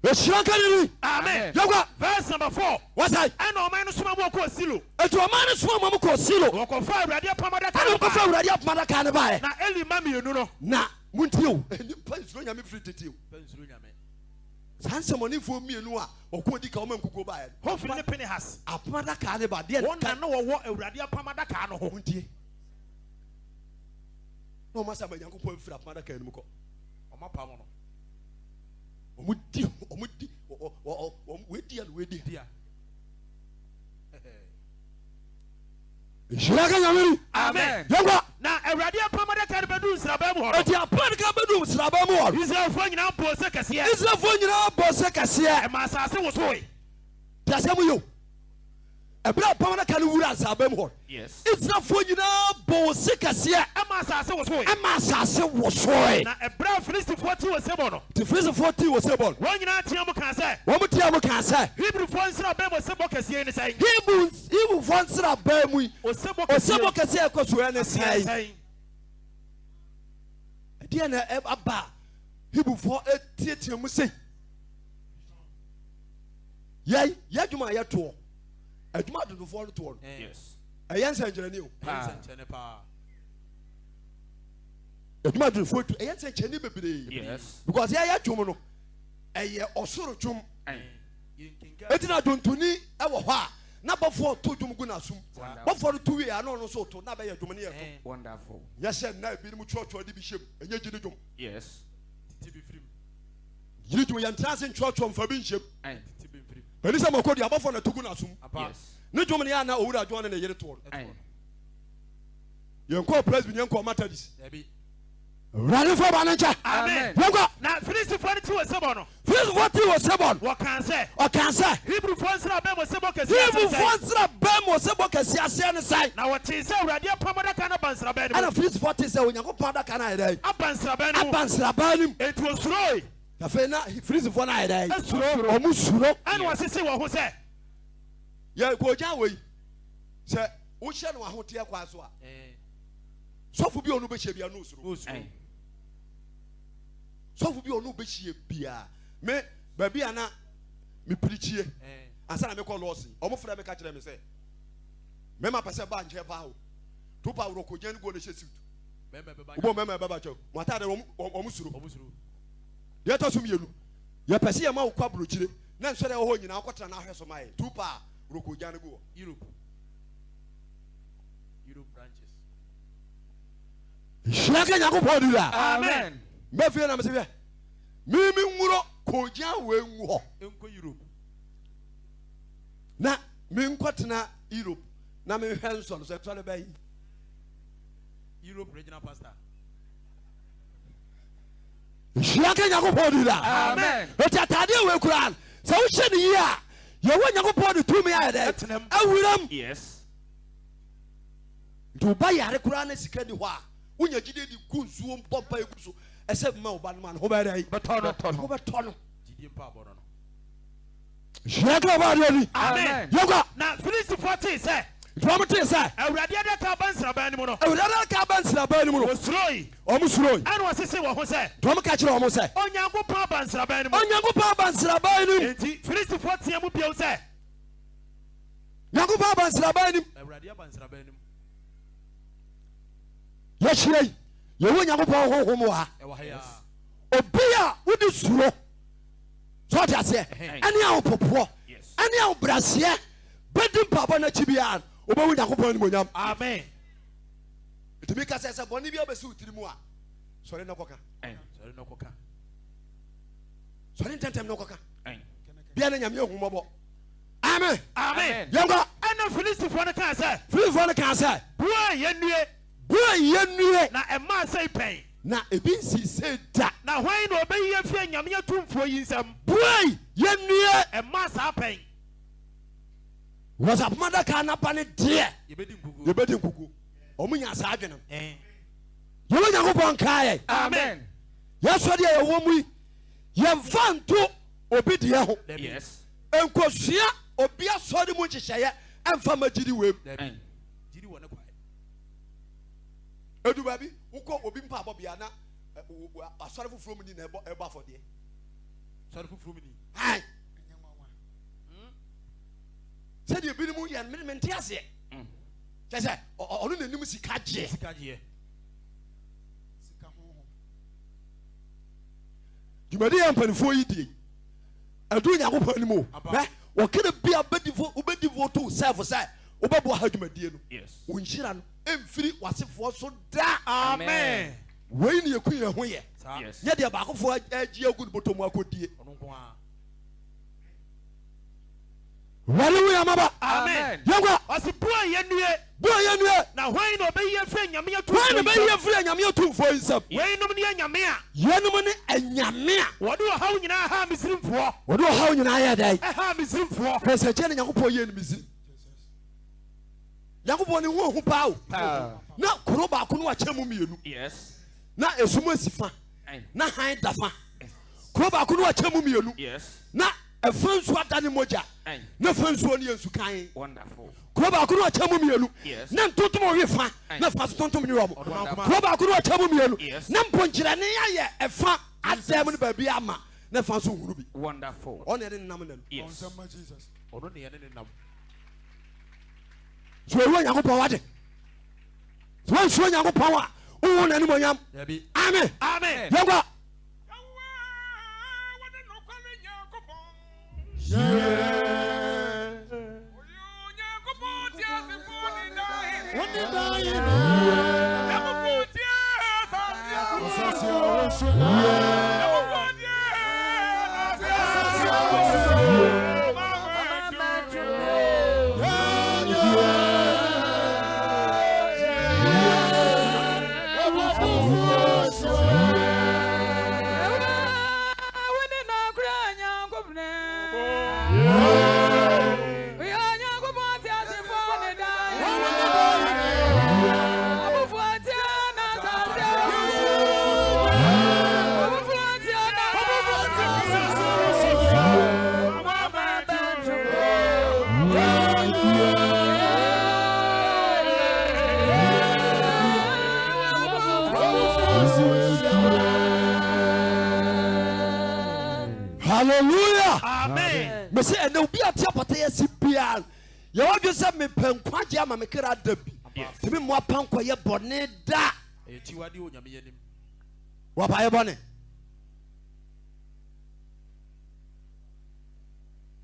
Nhyira nka ne din. Amen. Yɛnkɔ. Verse number 4. Wɔsɛe. Ɛna ɔman no soma mu wɔkɔɔ Silo. Enti ɔman no soma mu kɔɔ Silo. Na wɔkɔfaa Awurade apam adaka Ɛna no wɔkɔfaa baeɛ. Awurade apam adaka no baeɛ. Na Eli mma mmienu no. Na montie o, nnipa nsuro Nyame firi tete o. Nnipa nsuro Nyame. Saa nsɛmmɔnefoɔ mmienu a wɔko adi kan wɔma nkukuo baeɛ no. Hofni ne Pinehas. Apam adaka no ba deɛ. Wɔn na na wɔwɔ Awurade apam adaka no ho. Montie. Na wɔn asɛ ama Nyankopɔn afiri apam adaka no mu kɔ. Wɔn apam no. Wɔn di wɔn di wɔn wɔadi a na wɔadi. Di a. Nhyira ka Nyame ni. Amen. Yɛnkɔ. Na Awurade apam adaka no bɛduu nsraban mu hɔ no. Enti apam adaka bɛduu nsraban mu hɔ no. Israelfoɔ nyinaa bɔɔ se kɛseɛ. Israelfoɔ nyinaa bɔɔ se kɛseɛ. Ɛmaa asase wosoe. Te asɛm yi o. Ɛberɛ a apam adaka no wuraa nsraban mu hɔ no. Yes. Israelfoɔ nyinaa bɔɔ se kɛseɛ. Ɛmaa asase wosoe. Ɛmaa asase wosoe. Na ɛberɛ a Filistifoɔ tee osebɔ no. Nti Filistifoɔ tee osebɔ no. Wɔn nyinaa teaa mu kaa sɛ. Wɔn teaa mu kaa sɛ. Hebrifoɔ nsraban mu osebɔ kɛseɛ yi ne sɛn? Hebrifoɔ nsraban mu yi. Osebɔ kɛseɛ. Osebɔ kɛseɛ a ɛkɔ so ne sɛn? Sɛn? Ɛdeɛn na aba a Hebrifoɔ teatea mu sei? Yɛn, yɛn adwuma a yɛtoɔ. Adwuma adodofoɔ no toɔ no. Yes. Ɛyɛ nsɛnkyerɛnne o. Ɛyɛ nsɛnkyerɛnne paa. Adwuma adodofoɔ tu ɛyɛ nsɛnkyerɛnne bebree. Yes. Because yɛyɛ dwom no ɛyɛ ɔsoro dwom. Eti na dwontoni ɛwɔ hɔ a na bɔfoɔ to dwom gu n'asom. Bɔfoɔ no to wie a na ɔno nso to na bɛyɛ dwom ne yɛ to. Wonderful. Nyɛ sɛ nna ebinom twerɛtwerɛ de bi hyɛ mu ɛnyɛ gyidi dwom. Yes. Tete bi firim. Gyidi dwom yɛn tena ase ntwerɛtwerɛ nfa bi nhyɛ mu. Tete bi mfirim. Ɛni sɛ mɔkɔ dua bɔfoɔ na to gu n'asom. Yes. Ne dwom ne yɛ ana owura dwom ne ne yere toɔ no. Yɛn kɔɔ Presby yɛn kɔɔ Methodist. Awurade fɔ ba ne nkyɛ. Amen. Yɛn kɔ. Na Filistifoɔ no ti wɔ sebɔ no. Filistifoɔ ti wɔ sebɔ no. Wɔkaa sɛ. Ɔkaa sɛ. Hebrifoɔ nsra bɛn mo sebɔ kɛseɛ aseɛ ne sɛn? Hebrifoɔ nsra bɛn mo sebɔ kɛseɛ aseɛ ne sɛn? Na wɔtee sɛ Awurade apam adaka no aba nsraban no mu. Ɛna Filistifoɔ tee sɛ Onyankopɔn adaka no ayɛ dɛn? Aba nsraban no mu. Aba nsraban no mu. Enti wɔsuroe. Afei na Filistifoɔ no ayɛ dɛn? Asuro. Wɔn suro. Ɛna wɔsesee wɔn ho sɛ. Yɛ kɔgya wei sɛ wohyɛ no ahoteɛ kwan so a sɔfo bi a ɔno bɛhyia bia no osuro. Sɔfo bi a ɔno bɛhyia bia me baabi a na mepirikyie ansa na mekɔ lɔɔse ɔmo frɛ me ka kyerɛ me sɛ mɛma pɛ sɛ ba nkyɛn paa o to pa worɔ kɔgya no guo no hyɛ suit wobɔ mɛma ɛbɛba kyɛw mo ataade ɔmo suro. Deɛ ɛtɔ so mmienu, yɛpɛ sɛ yɛma wo kɔ aburokyire na nsɔre a ɛwɔ hɔ nyinaa wokɔtena na ahwɛ so ma yɛn. Tu paa, worɔ kɔgya no gu hɔ. Europe. Europe branches. Nhyira nka Nyankopɔn di daa. Amen. Mɛ fie na mese hwɛ, me me nwuro kɔgya wei ngu hɔ. Nkɔ Europe. Na menkɔtena Europe na menhwɛ nsɔre sɛ nsɔre bɛyi. Europe regional pastor. Nhyira nka Nyankopɔn di daa. Amen. Eti ataadeɛ wei koraa no, sɛ wohyɛ no yie a, Yehowa Nyankopɔn de tumi ayɛ dɛn? Awuram. Yes. Nti wo ba yare koraa na sika ni hɔ a, wonya gyidie de gu nsuo bɔ mpa egu so ɛsɛ ma wo ba no ma ne ho bɛyɛ dɛn? Bɛtɔ no. Ne ho bɛtɔ no. Gyidie mpaabɔ no no. Nhyira nka ɔbaa deɛ ni. Amen. Yɛnkɔ. Na Filistifoɔ tee sɛ. Nti wɔn tee sɛ. Awurade adaka aba nsraban no mu no. Awurade adaka aba nsraban no mu no. Wɔsuroi. Wɔn suroi. Ɛna wɔsesee wɔn ho sɛ. Nti wɔn ka kyerɛɛ wɔn sɛ. Onyankopɔn aba nsraban no mu. Onyankopɔn aba nsraban no mu. Enti Filistifoɔ teaa mu bio sɛ. Nyankopɔn aba nsraban no mu. Awurade aba nsraban no mu. Yɛhyia yi, yɛwɔ Nyankopɔn honhom wɔ ha. Ɛwɔ ha yi ara. Obi a wode suro. So ɔte aseɛ? Ɛne ahopopoɔ, ɛne ahobrɛaseɛ bɛdi mpaabɔ no akyi biara no, wobɛhu Nyankopɔn animuonyam. Amen. Ɛtumi ka sɛ sɛ bɔne bi abɛsi wo tiri mu a, sɔre na kɔka. Sɔre na kɔka. Sɔre ntɛntɛm na kɔka. Bia na Nyame ahu mmɔbɔ. Amen. Amen. Yɛnkɔ. Ɛna Filistifoɔ no kaa sɛ. Filistifoɔ no kaa sɛ. Bue yɛn nnue. Bue yɛn nnue. Na ɛmaa sei pɛn. Na ebi nsii sei da. Na hwan na ɔbɛyi yɛn afi anyame atumfoɔ yi nsam? Buei! Yɛnnue! Ɛmmaa saa pɛn. Wɔ sɛ apam adaka no aba no deɛ, Yɛbɛdi nkukuo. yɛbɛdi nkukuo. Wɔn nyaa saa adwene no. Yɛwɔ Nyankopɔn nkaa yɛn. Amen. Yɛsɔ deɛ yɛwɔ mu yi, yɛmfa nto. Obi deɛ ho. Yes. Nkosua obi asɔre mu nhyehyɛeɛ ɛmfa ma gyidi wei mu. Dabi. Gyidi wɔ ne kwan. Edu baabi wokɔ obi mpaabɔ bea na asɔre foforɔ mu ni na ɛbɔ ɛbɔ afɔdeɛ. Asɔre foforɔ mu ni. Ayi. Sɛdeɛ ebinom yɛ no mente aseɛ. Kyɛ sɛ ɔno n'anim sika gyeɛ. Sika gyeɛ. Dwumadi yɛ mpanimfoɔ yi die ɛduru Nyankopɔn anim o. Hwɛ wɔkene bia wobɛdi vote sɛfo sɛ wobɛboa ha dwumadie no. Wo nhyira no ɛmfiri w'asefoɔ so da. Amen. Wei ne yɛku yɛn ho yɛ. Nyɛ deɛ baakofoɔ agye agu no bɔtɔ mu akɔdie. Wurade hu yɛn mmɔbɔ. Amen. Yɛnkɔ. Ɔsi bu a yɛnnue. Bu a yɛnnue. Na hwan na ɔbɛyi afiri anyame atumfoɔ yi nsam? Hwan na ɔbɛyi afiri anyame atumfoɔ yi nsam? Weinom ne anyame a. Weinom ne anyame a. Wɔde ɔhaw nyinaa haa Misraimfoɔ. Wɔde ɔhaw nyinaa yɛɛ dɛn? Ɛhaa Misraimfoɔ. Hwɛ sɛkyɛ na Nyankopɔn yɛɛ no Misraim. Nyankopɔn ne ho ahu paa o. Na kuro baako no akyɛ mu mmienu. Yes. Na esum asi fa. Na hann da fa. Kuro baako no akyɛ mu mmienu. Yes. Na ɛfa nsuo adane mogya. Na fa nsuo no yɛ nsukan. Kuro baako no akyɛ mu mmienu. Na ntontom ɔwe fa. Na fa so tontom nwe wɔn. Kuro baako no akyɛ mu mmienu. Na mponkyerɛne ayɛ ɛfa adan mu no baabi ama. Na fa nso nhunu bi. Ɔno na yɛne ne nam nna no. Ɔno na yɛne ne nam. So ewu Onyankopɔn wade. So wɔnsuo Onyankopɔn a wohu n'animuonyam. Amen. Amen. Yɛnkɔ. Hallelujah. Amen. Mese ɛnɛ obi a te apata yɛ si biara yɛ wadwe sɛ mepɛ nkwagye ama me kra da bi tumi mmoa pa nkɔyɛ bɔne da. Ɛyɛ kyiwade wɔ Nyame anim. Wapayɛ bɔne.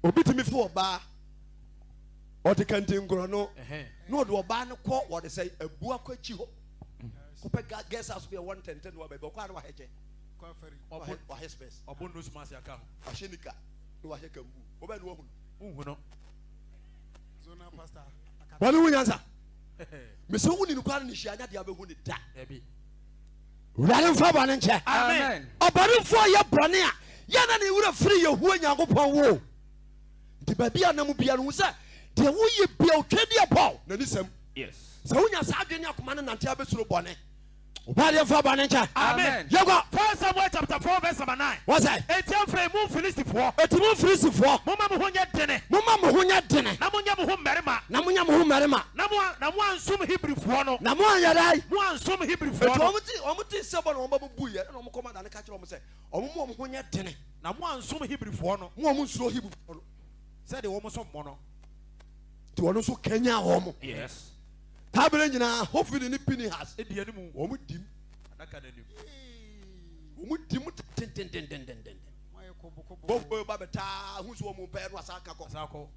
Obi tumi fi ɔbaa ɔde kantinkorɔ no na ɔde ɔbaa no kɔ wɔde sɛ abu akɔ akyi hɔ kɔpɛ guest house bi a ɛwɔ ntɛntɛn wɔ baabi ɔkɔ a na wahɛ kyɛ. Wahɛ spɛs. Ɔbɔ nose mask aka ho. Wahyɛ nika na wahyɛ kambu. Wobɛ no wahu no. Wonhu no. Wɔne wo nyansa. Mesɛ wo ni no koraa ne hyia nya deɛ abɛhu ne da. Wurade mfa bɔne nkyɛ. Amen. Ɔbɔnefoɔ yɛ bɔne a yɛ na ne werɛ firi Yehowa Nyankopɔn wo. Nti baabi a nam bia no hu sɛ deɛ woyɛ bia otwa di ɛbɔ n'ani sɛm. Sɛ wonya saa adwene ne akoma no nante abɛsuro bɔne. Ɔbaa mfa bɔne nkyɛ. Amen. Yɛnkɔ. First Samuel chapter 4 verse number 9. Wɔsɛ. Enti afei mo Filistifoɔ. Enti mo Filistifoɔ. Momma mo ho nyɛ dene. Momma mo ho nyɛ dene. Na monyɛ mo ho mmarima. Na monyɛ mo ho mmarima. Na mo na mo ansom Hebrifoɔ no. Na mo anyɛ dɛn? Mo ansom Hebrifoɔ no. Enti wɔn ti wɔn ti sɛ bɔ na wɔn ba bu yɛ ɛna wɔn kɔma da ne ka kyerɛ wɔn sɛ wɔn mo wɔn ho nyɛ dene. Na mo ansom Hebrifoɔ no. Mo wɔn nsuro Hebrifoɔ no. Sɛdeɛ wɔn som mo no. Nti wɔn nso kanya wɔn. Yes. Saa berɛ nyinaa Hofini ne Pinehas Di anim. wɔn dim. Adaka no anim. Wɔn dim tentententententen. Bɔfoɔ ba bɛtaa ho so wɔn mpɛ no asa aka kɔ. Asa kɔ.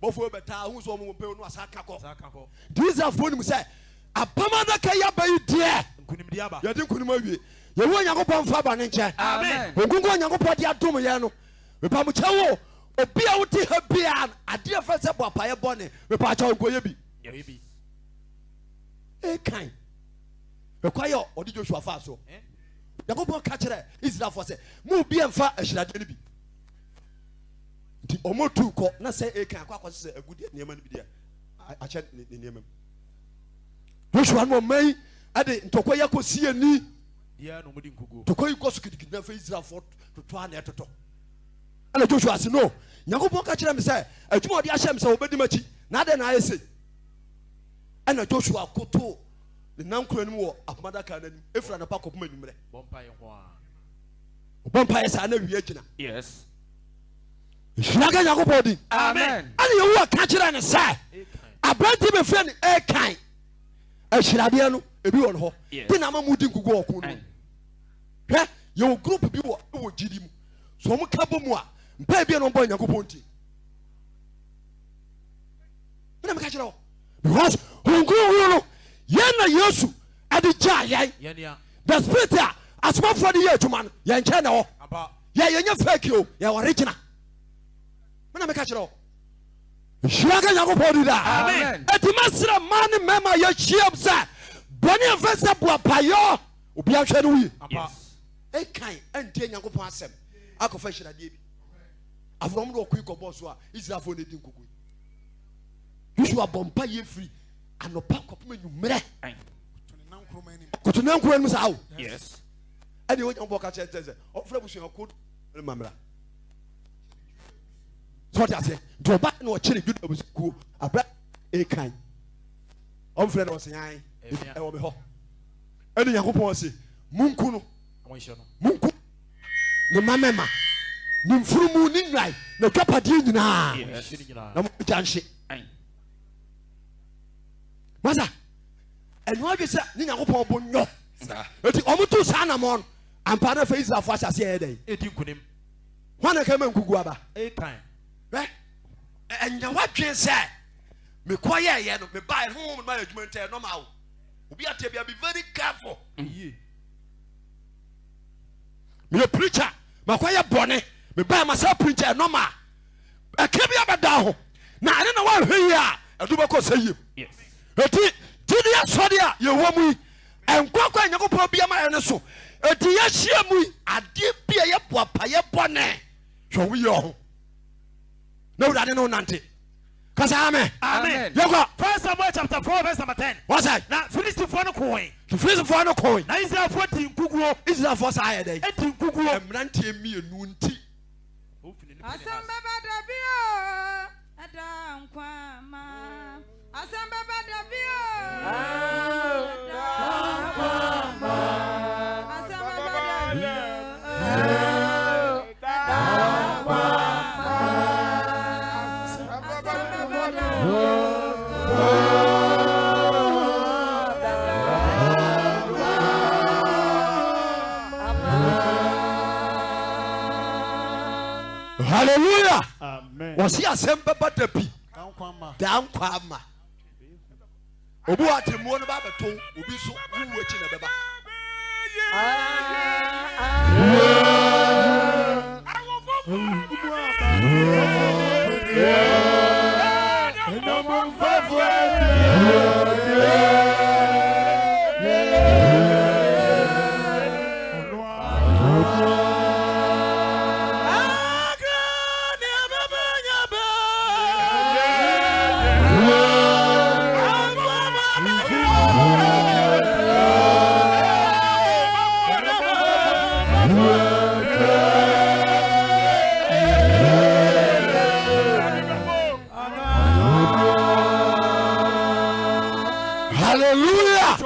Bɔfoɔ bɛtaa ho so wɔn mpɛ no asa aka kɔ. Asa aka kɔ. Nti Israelfoɔ nim sɛ apam adaka yi aba yi deɛ. Nkunimdie aba. Yɛde nkunim awie. Yehowa Nyankopɔn mfa bɔne nkyɛ. Amen. Nkonko a Nyankopɔn de adom yɛn no, mepamokyɛ wo, obi a wote ha biara no, adeɛ fɛ sɛ bɔ apayɛ bɔne, mepakyɛ nkɔyɛ bi. Yes. Akan ɛkwan yɛ ɔde Joshua faa so. Nyankopɔn ka kyerɛ Israelfoɔ sɛ mo obi mfa ahyiradeɛ no bi. Nti ɔmo tu kɔ na sɛ Akan akɔ akɔsɛ sɛ agudeɛ nneɛma no bi deɛ akyɛ ne nneɛma mu. Joshua no ɔman yi ɛde ntɔkwa yi akɔ sie ni. Deɛ na ɔmo di nkuguo. Ntɔkwa yi kɔ so gidigidi na afei Israelfoɔ totɔ a na ɛtotɔ. Ɛna Joshua se, No, Nyankopɔn ka kyerɛɛ me sɛ adwuma a ɔde ahyɛ me sɛ wɔbɛdi m'akyi, na adɛn na ayɛ sei? Ɛna Joshua kotoo ne nankoro anim wɔ apam adaka no anim, ɛfiri anɔpa kɔpem anwummerɛ. Ɔbɔ mpaeɛ saa na awia gyina. Yes. Nhyira ka Nyankopɔn din. Amen. Ɛna Yehowa ka kyerɛ no sɛ aberante bɛfrɛ no Akan ahyiradeɛ no ebi wɔ no hɔ. Te na ama mu di nkugu ɔko no mu. Hwɛ, yɛwɔ group bi wɔ wɔ gyidi mu. So wɔn ka bɔ mu a, mpae bi a na wɔn bɔ Nyankopɔn nti. Mena meka kyerɛ wo. Because Honhom Kronkron no, yɛn na Yesu ɛde gyaa yɛn. The spirit a asomafoɔ de yɛ adwuma no, yɛn nkyɛn na ɛwɔ. Yɛ yɛnyɛ fake o, yɛ original. Mena meka kyerɛ wo. Nhyira nka Nyankopɔn di daa. Amen. Eti mɛsrɛ mmaa ne mmarima a yɛahyiam sɛ bɔne a ɛmfa sɛ boapayɔ obiara nhwɛ no yie. Yes. Akan antie Nyankopɔn asɛm akɔfa ahyiradeɛ bi. Afei wɔn de ɔko yi kɔbɔɔ so a Israelfoɔ na edi nkogu yi. Joshua bɔ mpa yie firi anɔpa kɔpem anwummerɛ. Koto ne nankoro anim saa o. Yes. Ɛne Onyankopɔn ka kyerɛ sɛ ɔmfrɛ abusuakuo no ma mmra. Sɛ ɔte aseɛ nti ɔba na ɔkyere Juda abusuakuo abira Akan. Ɔmfrɛ na ɔse an ɛwɔ me hɔ. Ɛne Nyankopɔn ɔse munku no munku ne mma mɛma ne mfunumu ne nnwan n'adwapadeɛ nyinaa na mogya nhye. Masa ɛno adwe sɛ ne Nyankopɔn bo nyɔ eti wɔn tu saa anamɔ no ampa na afei Israelfoɔ ahyɛ aseɛ yɛ dɛn? Edi nkunim. Hwan na ɛka ma nkugu aba? Akan. Hwɛ ɛnya wadwen sɛ mekɔ yɛɛyɛ no mebaeɛ honhom no mayɛ adwuma nti ɛyɛ normal o. Obi ateɛ bia be very careful. Meyɛ preacher makɔyɛ bɔne mebaeɛ masa preacher ɛyɛ normal. Ɛka bi abɛda ho na ɛne na woanhwɛ yie a ɛde wobɛkɔ sɛ yiem. Eti gyidi asɔre a yɛwɔ mu yi nkwakwa a Nyankopɔn bi ama yɛn no so. Eti yɛahyia mu yi adeɛ bi a ɛyɛ boapayɛ bɔne hwɛ wo yie ɔho na Awurade ne wo nante. Kasa amen. Amen. Yɛkɔ. First Samuel chapter 4 verse number 10. Wɔsɛ. Na Filistifoɔ no koe. Filistifoɔ no koe. Na Israelfoɔ dii nkuguo. Israelfoɔ saa yɛ dɛn? Edi nkuguo. Mmeranteɛ mmienu nti. Asɛm bɛba da bi o, ɛda nkwa ma. Asɛm bɛba da bi o, ɛda nkwa ma. Asɛm bɛba da bi o, ɛda nkwa ma. Asɛm bɛba da bi o, ɛda nkwa ma. Hallelujah. Amen. Wɔsi asɛm bɛba da bi. Daa nkwa ama. Obi wɔ atemmuo no ba abɛto obi nso wuwu akyi na ɛbɛba. Hallelujah.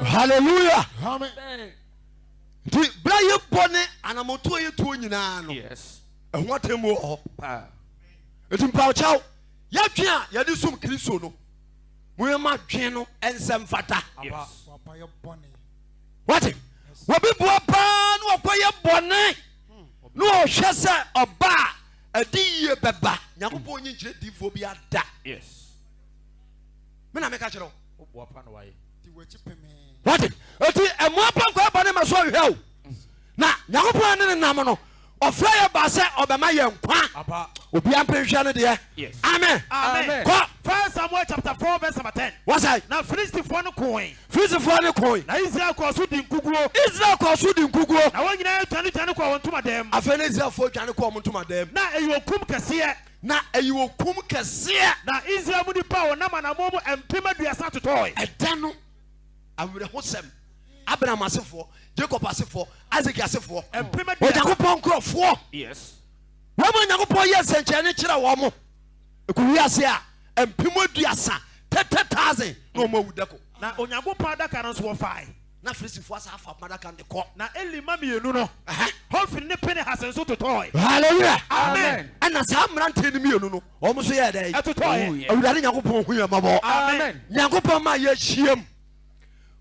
Hallelujah. Amen. Nti berɛ a yɛbɔ ne anamotoɔ yɛtuo nyinaa no ɛho atemmuo wɔ hɔ. Nti mpawokyɛw yɛdwen a yɛde som Kristo no moyɛma dwen no ɛnsɛ mfata. Wate wɔbi boa paa na wɔkɔyɛ bɔne na ɔhwɛ sɛ ɔba a ɛde yie bɛba. Nyankopɔn nyi nkyerɛ diifoɔ bi ada. Me na meka kyerɛ wo. Wate eti ɛmoa pa nkɔyɛ bɔne ma so ɔhwɛ o. Na Nyankopɔn ne ne nam no ɔfrɛ yɛ ba sɛ ɔbɛma yɛ nkwa. Obia mpenhwɛ no deɛ. Amen. Amen. Kɔ. First Samuel chapter 4 verse number 10. Wasae. Na Filistifoɔ no koe. Filistifoɔ no koe. Na Israel kɔɔ so di nkuguo. Israel kɔɔ so di nkuguo. Na wɔn nyinaa dwane dwane kɔɔ wɔn ntomadan mu. Afei na Israelfoɔ dwane kɔɔ wɔn ntomadan mu. Na ɛyɛ okum kɛseɛ. Na ɛyɛ okum kɛseɛ. Na Israel mu nnipa a wɔnam anammɔn mu 30,000 totɔe. Ɛda no, awerɛhosɛm, Abraham asefoɔ, Jacob asefoɔ, Isaac asefoɔ, Onyankopɔn nkurɔfoɔ, wɔn a Onyankopɔn yɛ nsɛnkyerɛnne kyerɛ wɔn, ɛkɔ wiase a, 30,000, 30,000, na wɔn awu dako. Na Onyankopɔn adaka no nso wɔfae. Na Filistifoɔ asan afa apam adaka no de kɔ. Na Eli mma mmienu no, Hofni ne Pinehas nso totɔe. Hallelujah. Amen. Ɛna saa mmeranteɛ no mmienu no, wɔn nso yɛɛ dɛn? Ɛtotɔeɛ. Awurade Nyankopɔn hu yɛn mmɔbɔ. Amen. Nyankopɔn ma yɛhyiam.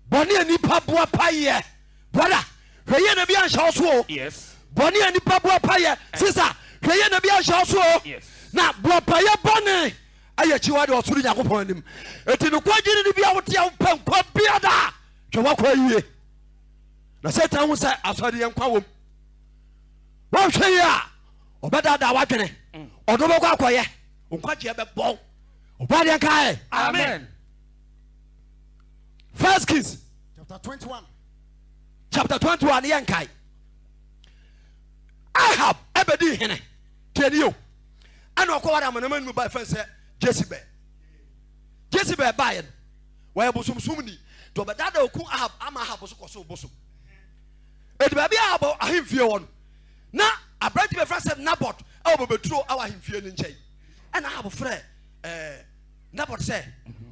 Bɔne a nipa boa pa yɛ. Brother, hwɛ yie na bi anhyɛ wo so o. Yes. Bɔne a nipa boa pa yɛ. Sister, hwɛ yie na bi anhyɛ wo so o. Yes. Na boapayɛ bɔne ɛyɛ akyiwade wɔ ɔsoro Nyankopɔn anim. Eti nokwa gyiri ne bi a wote a wopɛ nkwa biada. Hwɛ wakɔ yie. Na Satan hu sɛ asɔre yɛ nkwa wom. Wɔnhwɛ yie a ɔbɛdaadaa w'adwene. Ɔde wobɛkɔ akɔyɛ. Nkwagyeɛ bɛbɔw. Ɔbaa deɛ nkae. Amen. First Kings chapter 21. Chapter 21 yɛ nkae. Ahab ɛbɛdi hene. Tiɛ ni o. Ɛna ɔkɔware amanaman mu ba ɛfɛn sɛ Jezebel. Jezebel baeɛ no wɔyɛ bosomsom ni. Nti ɔbɛdaadaa oku Ahab ama Ahab so kɔso bosom. Edi baabi a Ahab ahemfie wɔ no na aberante bi ɛfrɛ sɛ Nabot ɛwɔ bobeturo ɛwɔ ahemfie no nkyɛn. Ɛna Ahab frɛ ɛɛ Nabot sɛ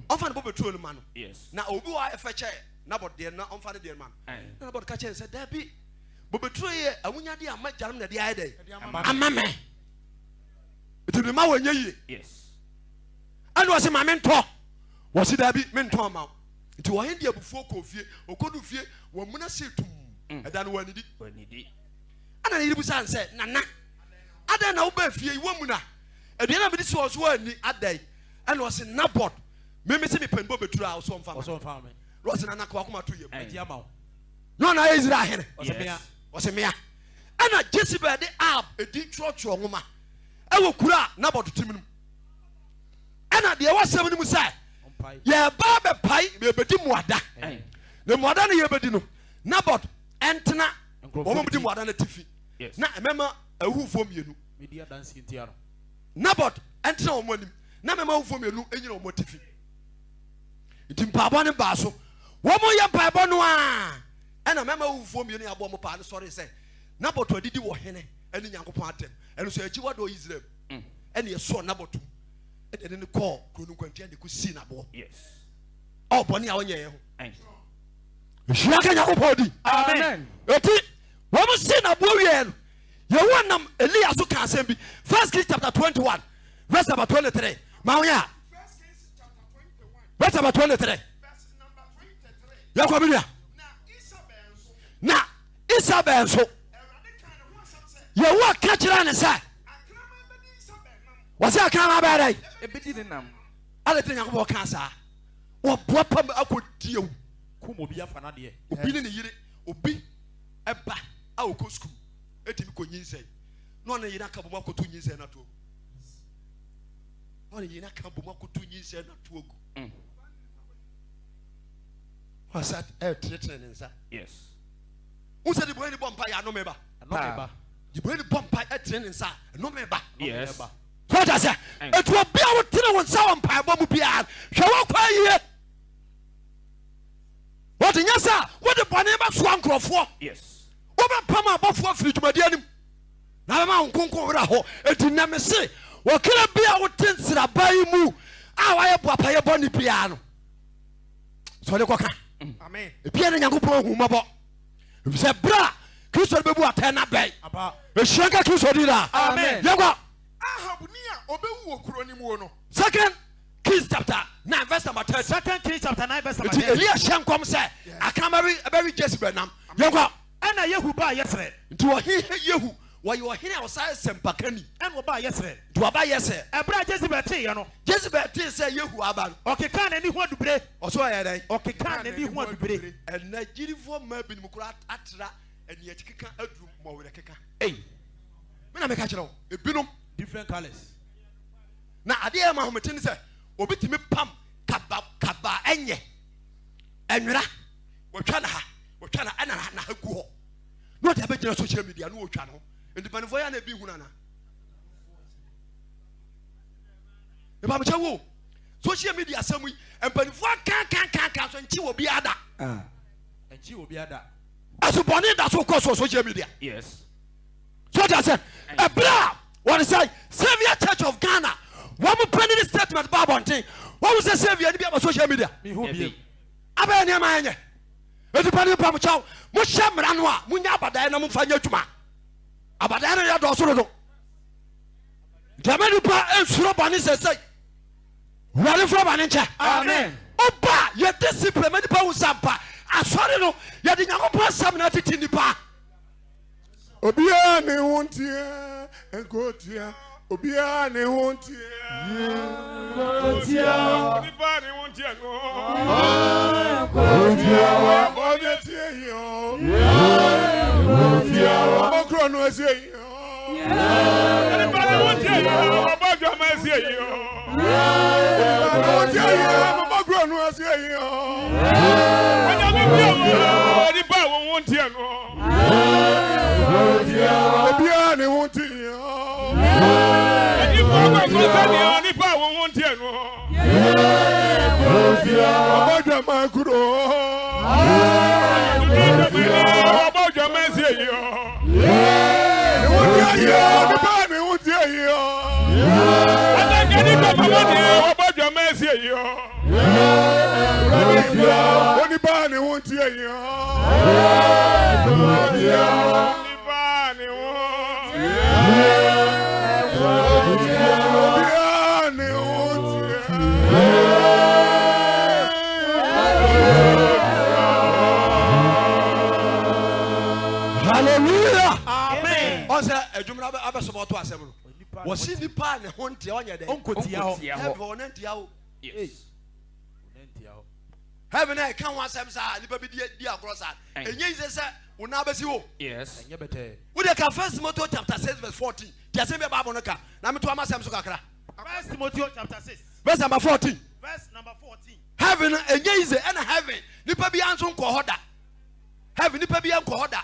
ɔmfa ne bobeturo no ma no. Na obi wɔ a ɛfɛ kyɛ Nabot deɛ na ɔmfa ne deɛ no ma no. Na Nabot ka kyerɛ no sɛ daabi bobeturo yi yɛ awunyadeɛ a m'agyanom na ɛde ayɛ dɛ ama me. Nti mema wɔnyɛ yie. Ɛna ɔse ma mentɔ. Wɔse daabi mentɔn ma wo. Nti ɔhene de abufuo kɔɔ fie. Ɔkɔdu fie wɔmuna see tum. Ɛda no wɔanidi. Ɛna ne yere busaa no sɛ nana adɛn na wobaa fie yi woamuna aduane a mede si wɔn so woanni adɛn? Ɛna ɔse Nabot meme se mepɛ ne bobeturo a ɔsɛ ɔmfa ma me. Na ɔse nana ka wakoma to yam. Na ɔna ayɛ Israel hene. Ɔse mea. Ɛna Jezebel de Ahab edin twerɛtwerɛ nwoma ɛwɔ kuro a Nabot te mu no mu. Ɛna deɛ ɛwɔ asɛm no mu sɛ yɛba bɛpae yɛbɛdi mmuada na mmuada no yɛbɛdi no Nabot ɛntena wɔn bɛdi mmuada no atifi na mmarima ahufoɔ mmienu Nabot ɛntena wɔn anim na mmarima ahufoɔ mmienu ɛnyina wɔn atifi nti mpaebɔ no baa so wɔn yɛ mpaebɔ no a ɛna mmarima ahufoɔ mmienu yɛ abɔ wɔn paa no sɔre sɛ Nabot adidi wɔ hene ɛne Nyankopɔn atɛm ɛno so akyiwa dɔ Israel ɛne ɛsɔɔ Nabot mu ɛde ɛne no kɔɔ kuro no nkwantia de kɔsii n'aboɔ ɔ bɔne a ɔnyɛɛ ho nhyira ka Nyankopɔn di. Amen. Eti wɔn sii n'aboɔ wieɛ no Yehowa nam Elia so ka asɛm bi First Kings chapter 21 verse number 23 ma wo yɛ a verse number 23 yɛkɔ me nua na Isabel nso Yehowa ka kyerɛ ne sɛ wɔsɛ akraman bɛyɛ dɛn Ebedi ne nam. Adɛn nti na Nyankopɔn kaa saa? Wɔboa pam akɔdi awu. Kum obi afa n'adeɛ. Obi ne ne yere, obi ba a ɔkɔ sukuu ɛtumi kɔ nyinsɛn na ɔne ne yere aka bom akɔto nyinsɛn no ato agu. Na ɔne ne yere aka bom akɔto nyinsɛn no ato agu. Mm. Wasa ɛretenetene ne nsa. Yes. Wo sɛ dibɔni bɔ mpa yɛ anome ba. Ɛnome ba. Dibɔni bɔ mpa ɛtene ne nsa ɛnome ba. Yes. So ɔte aseɛ? Eti obi a wotene wo nsa wɔ mpaebɔ mu biara hwɛ w'akwan yie. Wɔde nyɛ sɛ wode bɔne bɛsoa nkurɔfoɔ. Yes. Wobɛpam abɔfoɔ afiri dwumadie no mu. Na bɛma wo nkonko werɛ ho. Enti nnɛ mese, ɔkra bi a wote nsraban yi mu a wayɛ boapayɛ bɔne biara no, sɔre kɔka. Ebia na Nyankopɔn ahu mmɔbɔ, efisɛ berɛ a Kristo de bɛbu atɛn no abɛn. Nhyira nka Kristo din daa. Yɛnkɔ. Ahab ni a ɔbɛwu wɔ kuro no muo no. Second Kings chapter 9 verse number 30. Second Kings chapter 9 verse number Nti 30. Elia hyɛ nkɔm sɛ akraman bɛwe Jezebel nam. Yɛnkɔ. Ɛnna Yehu baa Yesreel. Nti ɔhene Yehu, wɔyɛ ɔhene a ɔsan yɛ sɛmpakani. Ɛnna ɔbaa Yesreel. Nti waba Yesreel. Ɛberɛ a Jezebel teeɛ no. Jezebel tee sɛ Yehu aba no. Ɔkekaa n'ani ho adubire. Ɔsɛ ɔyɛ dɛn? Ɔkekaa n'ani ho adubire. Ɛnnɛ gyidifoɔ mmaa binom koraa atra aniakyikeka aduru mmɔwerɛkeka. Ei. Me na meka kyerɛ wo, ebinom. Different colours. Na adeɛ a ɛma ahomete ne sɛ, obi tumi pam kaba kaba a ɛnyɛ ɛnwera, wɔtwa no ha. Wɔtwa na ɛna na ha gu hɔ na ɔde abɛgyina social media na wɔtwa no nti mpanimfoɔ yɛ na ebi hunu ana ebamukyɛ wo social media asɛm yi mpanimfoɔ akankankankan so nkyi wɔ biara da ah. nkyi wɔ biara da ɛso bɔnne da so kɔ so social media yes so ɔdi ase ɛbrɛ a wɔde sɛ Saviour Church of Ghana wɔn mo panyin statement ba abɔnten wɔn sɛ Saviour ni bi aba social media abɛyɛ nneɛma yɛnyɛ. Enti pa ne mpa mo kyɛw, mohyɛ mmara no a, munya abadaeɛ na momfa nyɛ adwuma. Abadaeɛ no yɛ dɔɔso dodo. Nti ama nipa nsuro bɔne sɛsɛi. Wurade mfa bɔne nkyɛ. Amen. Woba yɛ discipline ma nipa hu sɛ ampa asɔre no yɛde Nyankopɔn asɛm na atete nipa. Obiara ne ho nteɛ nkotia. Obiara ne ho nteɛ nkotia. Onipa ne ho nteɛ no. Nkotia. Ɔbɔ tie yi o. Nkotia. Ɔbɔ kuro no asie yi o. Onipa ne ho nteɛ yi o. Ɔbɔ adwama asie yi o. Onipa ne ho nteɛ yi o. Ɔbɔ kuro no asie yi o. Onyame bi o. Onipa wo ho nteɛ no. Obiara ne ho nteɛ. Adiyifoɔ akɔnkɔn sɛdeɛ onipa a wɔn ho nteɛ no. Ɔbɔ dwaman kuro. Ɔbɔ dwaman sie yi ɔ. Ne ho teɛ yi ɔ, nipa ne ho teɛ yi ɔ. Ɔsɛnkɛ nipa papa deɛ ɔbɔ dwaman sie yi ɔ. Onipa ne ho teɛ yi ɔ. Nipa ne ho. Obiara ne ho teɛ. Hallelujah. Amen. Ɔsɛ adwuma no abɛsɔmɔ ɔto asɛm no. Wɔsi nipa a ne ho nteɛ ɔnyɛ dɛ. Ɔnkotia hɔ. Heaven ɔne nteɛ o. Yes. Heaven a ɛka ho asɛm saa nipa bi di di agorɔ saa. Ɛnyɛ yi sɛ sɛ wo nan bɛsi hɔ. Yes. Ɛnyɛ bɛtɛɛ. Wo deɛ ka First Timothy chapter 6 verse 14. Ti asɛm bi a Bible no ka. Na meto ama asɛm so kakra. First Timothy chapter 6. Verse number 14. Verse number 14. Heaven no ɛnyɛ easy ɛna heaven nipa bi nso nkɔ hɔ da. Heaven nipa bi nkɔ hɔ da.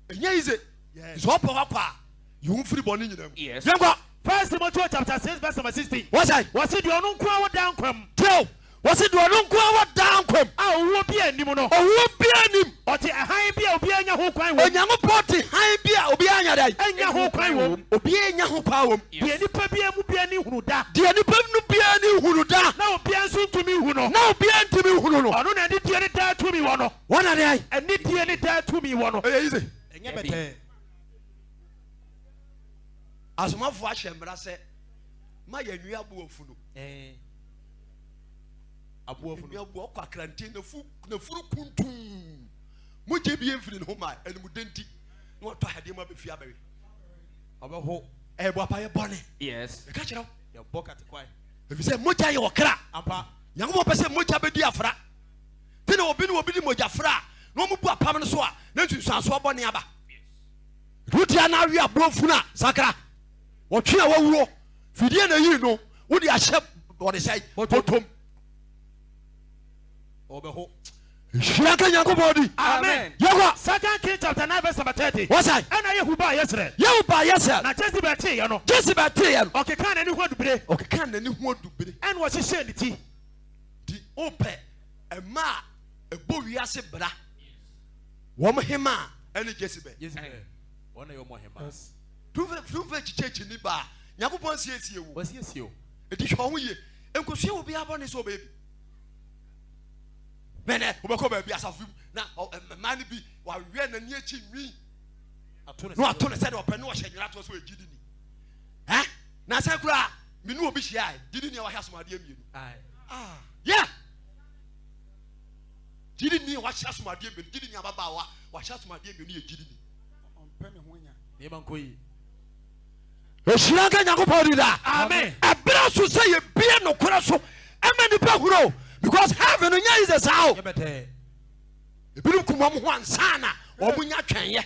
Ɛnyɛ easy. Yes. Sɛ ɔpɛ hɔ akɔ a yi wo mfiri bɔne nyinaa mu. Yes. Yɛnkɔ. First Timothy chapter 6 verse number 16. Wɔsɛn. Wɔsi deɛ ɔno nko ara wɔ daa nkwa mu. Tiɛ o. Wɔsi deɛ ɔno nko ara wɔ daa nkwa mu. A owuo biara nnim no. Owuo biara nnim. Ɔte hann bi a obiara nya ho kwan wom. Onyankopɔn te hann bi a obiara nya dɛn? Nya ho kwan wom. Obiara nya ho kwan wom. Deɛ nnipa biara mu biara ani nhunu da. Deɛ nnipa no biara ani nhunu da. Na obiara nso ntumi nhu no. Na obiara ntumi nhunu no. Ɔno na anidie ne daa tumi wɔ no. Wɔn na deɛn? Anidie ne daa tumi wɔ no. Ɛyɛ easy. Ɛnyɛ bɛtɛɛ. Asomafoɔ ahyɛ mmara sɛ ma yɛnwe aboa funu. Aboa funu. Yɛnwe aboa ɔkɔ akranteɛ nafu nafuru kuntuu. Mogya bi mfiri ne ho ma animuden nti na watɔ ahadeɛ mu abɛfie abɛwe. Ɔbɛho. Ɛyɛ boapa yɛ bɔne. Yes. Meka kyerɛ wo. Yɛbɔ katekwae. Ɛfiri sɛ mogya yɛ ɔkra. Ampa. Nyankopɔn pɛ sɛ mogya bɛdi afra. Nti na obi ne obi di mogya fra a na wɔn bu apam no so a na nsunsuansoɔ bɔne aba. Wotia na awe aboa funu a sakra. Wɔtwe a wawuo. Fidie na yii no wode ahyɛ wɔde sɛe bɔtɔm. Ɔbɛho. Nhyira nka Nyankopɔn di. Amen. Yɛkɔ. Second King chapter 9 verse number 30. Wɔsɛe. Ɛna Yehu baa Yesreel. Yehu baa Yesreel. Na Jezebel teeɛ no. Jezebel teeɛ no. Ɔkekaa n'ani ho adubire. Ɔkekaa n'ani ho adubire. Ɛna ɔhyehyɛɛ ne ti. Nti wopɛ mmaa a ɛbɔ wiase bra wɔn hemaa ɛne Jezebel. Jezebel. Wɔn na ɛyɛ wɔn ɔhemaa. Tumfɛ kyikyɛ kyini baa. Nyankopɔn asiesie wo. Wasiesie wo. Eti hwɛ wo ho yie. Nkosua obiara bɔne sɛ ɔbɛyɛ bi. Nɛnɛ wobɛkɔ baabi asafo bi mu na mmaa no bi wawɛ n'ani akyi nwi. Na wato ne sɛdeɛ ɔpɛ na ɔhyɛ nwera toɔ sɛ ɔyɛ gyidini. Ɛ na sɛ koraa me ne obi hyia gyidini a wahyɛ asomadeɛ mmienu. Ah yeah. Gyidini a wahyɛ asomadeɛ mmienu gyidini ababaawa wahyɛ asomadeɛ mmienu yɛ gyidini. Ɔmpɛ ne ho nya. Nneɛma nkɔ yie. Nhyira nka Nyankopɔn din daa. Amen. Ɛberɛ so sɛ yɛbie nokorɛ so ɛma nipa hunu o because heaven no nyɛ easy saa o. Ebinom kum wɔn ho ansa na wɔn nya twɛnyɛ.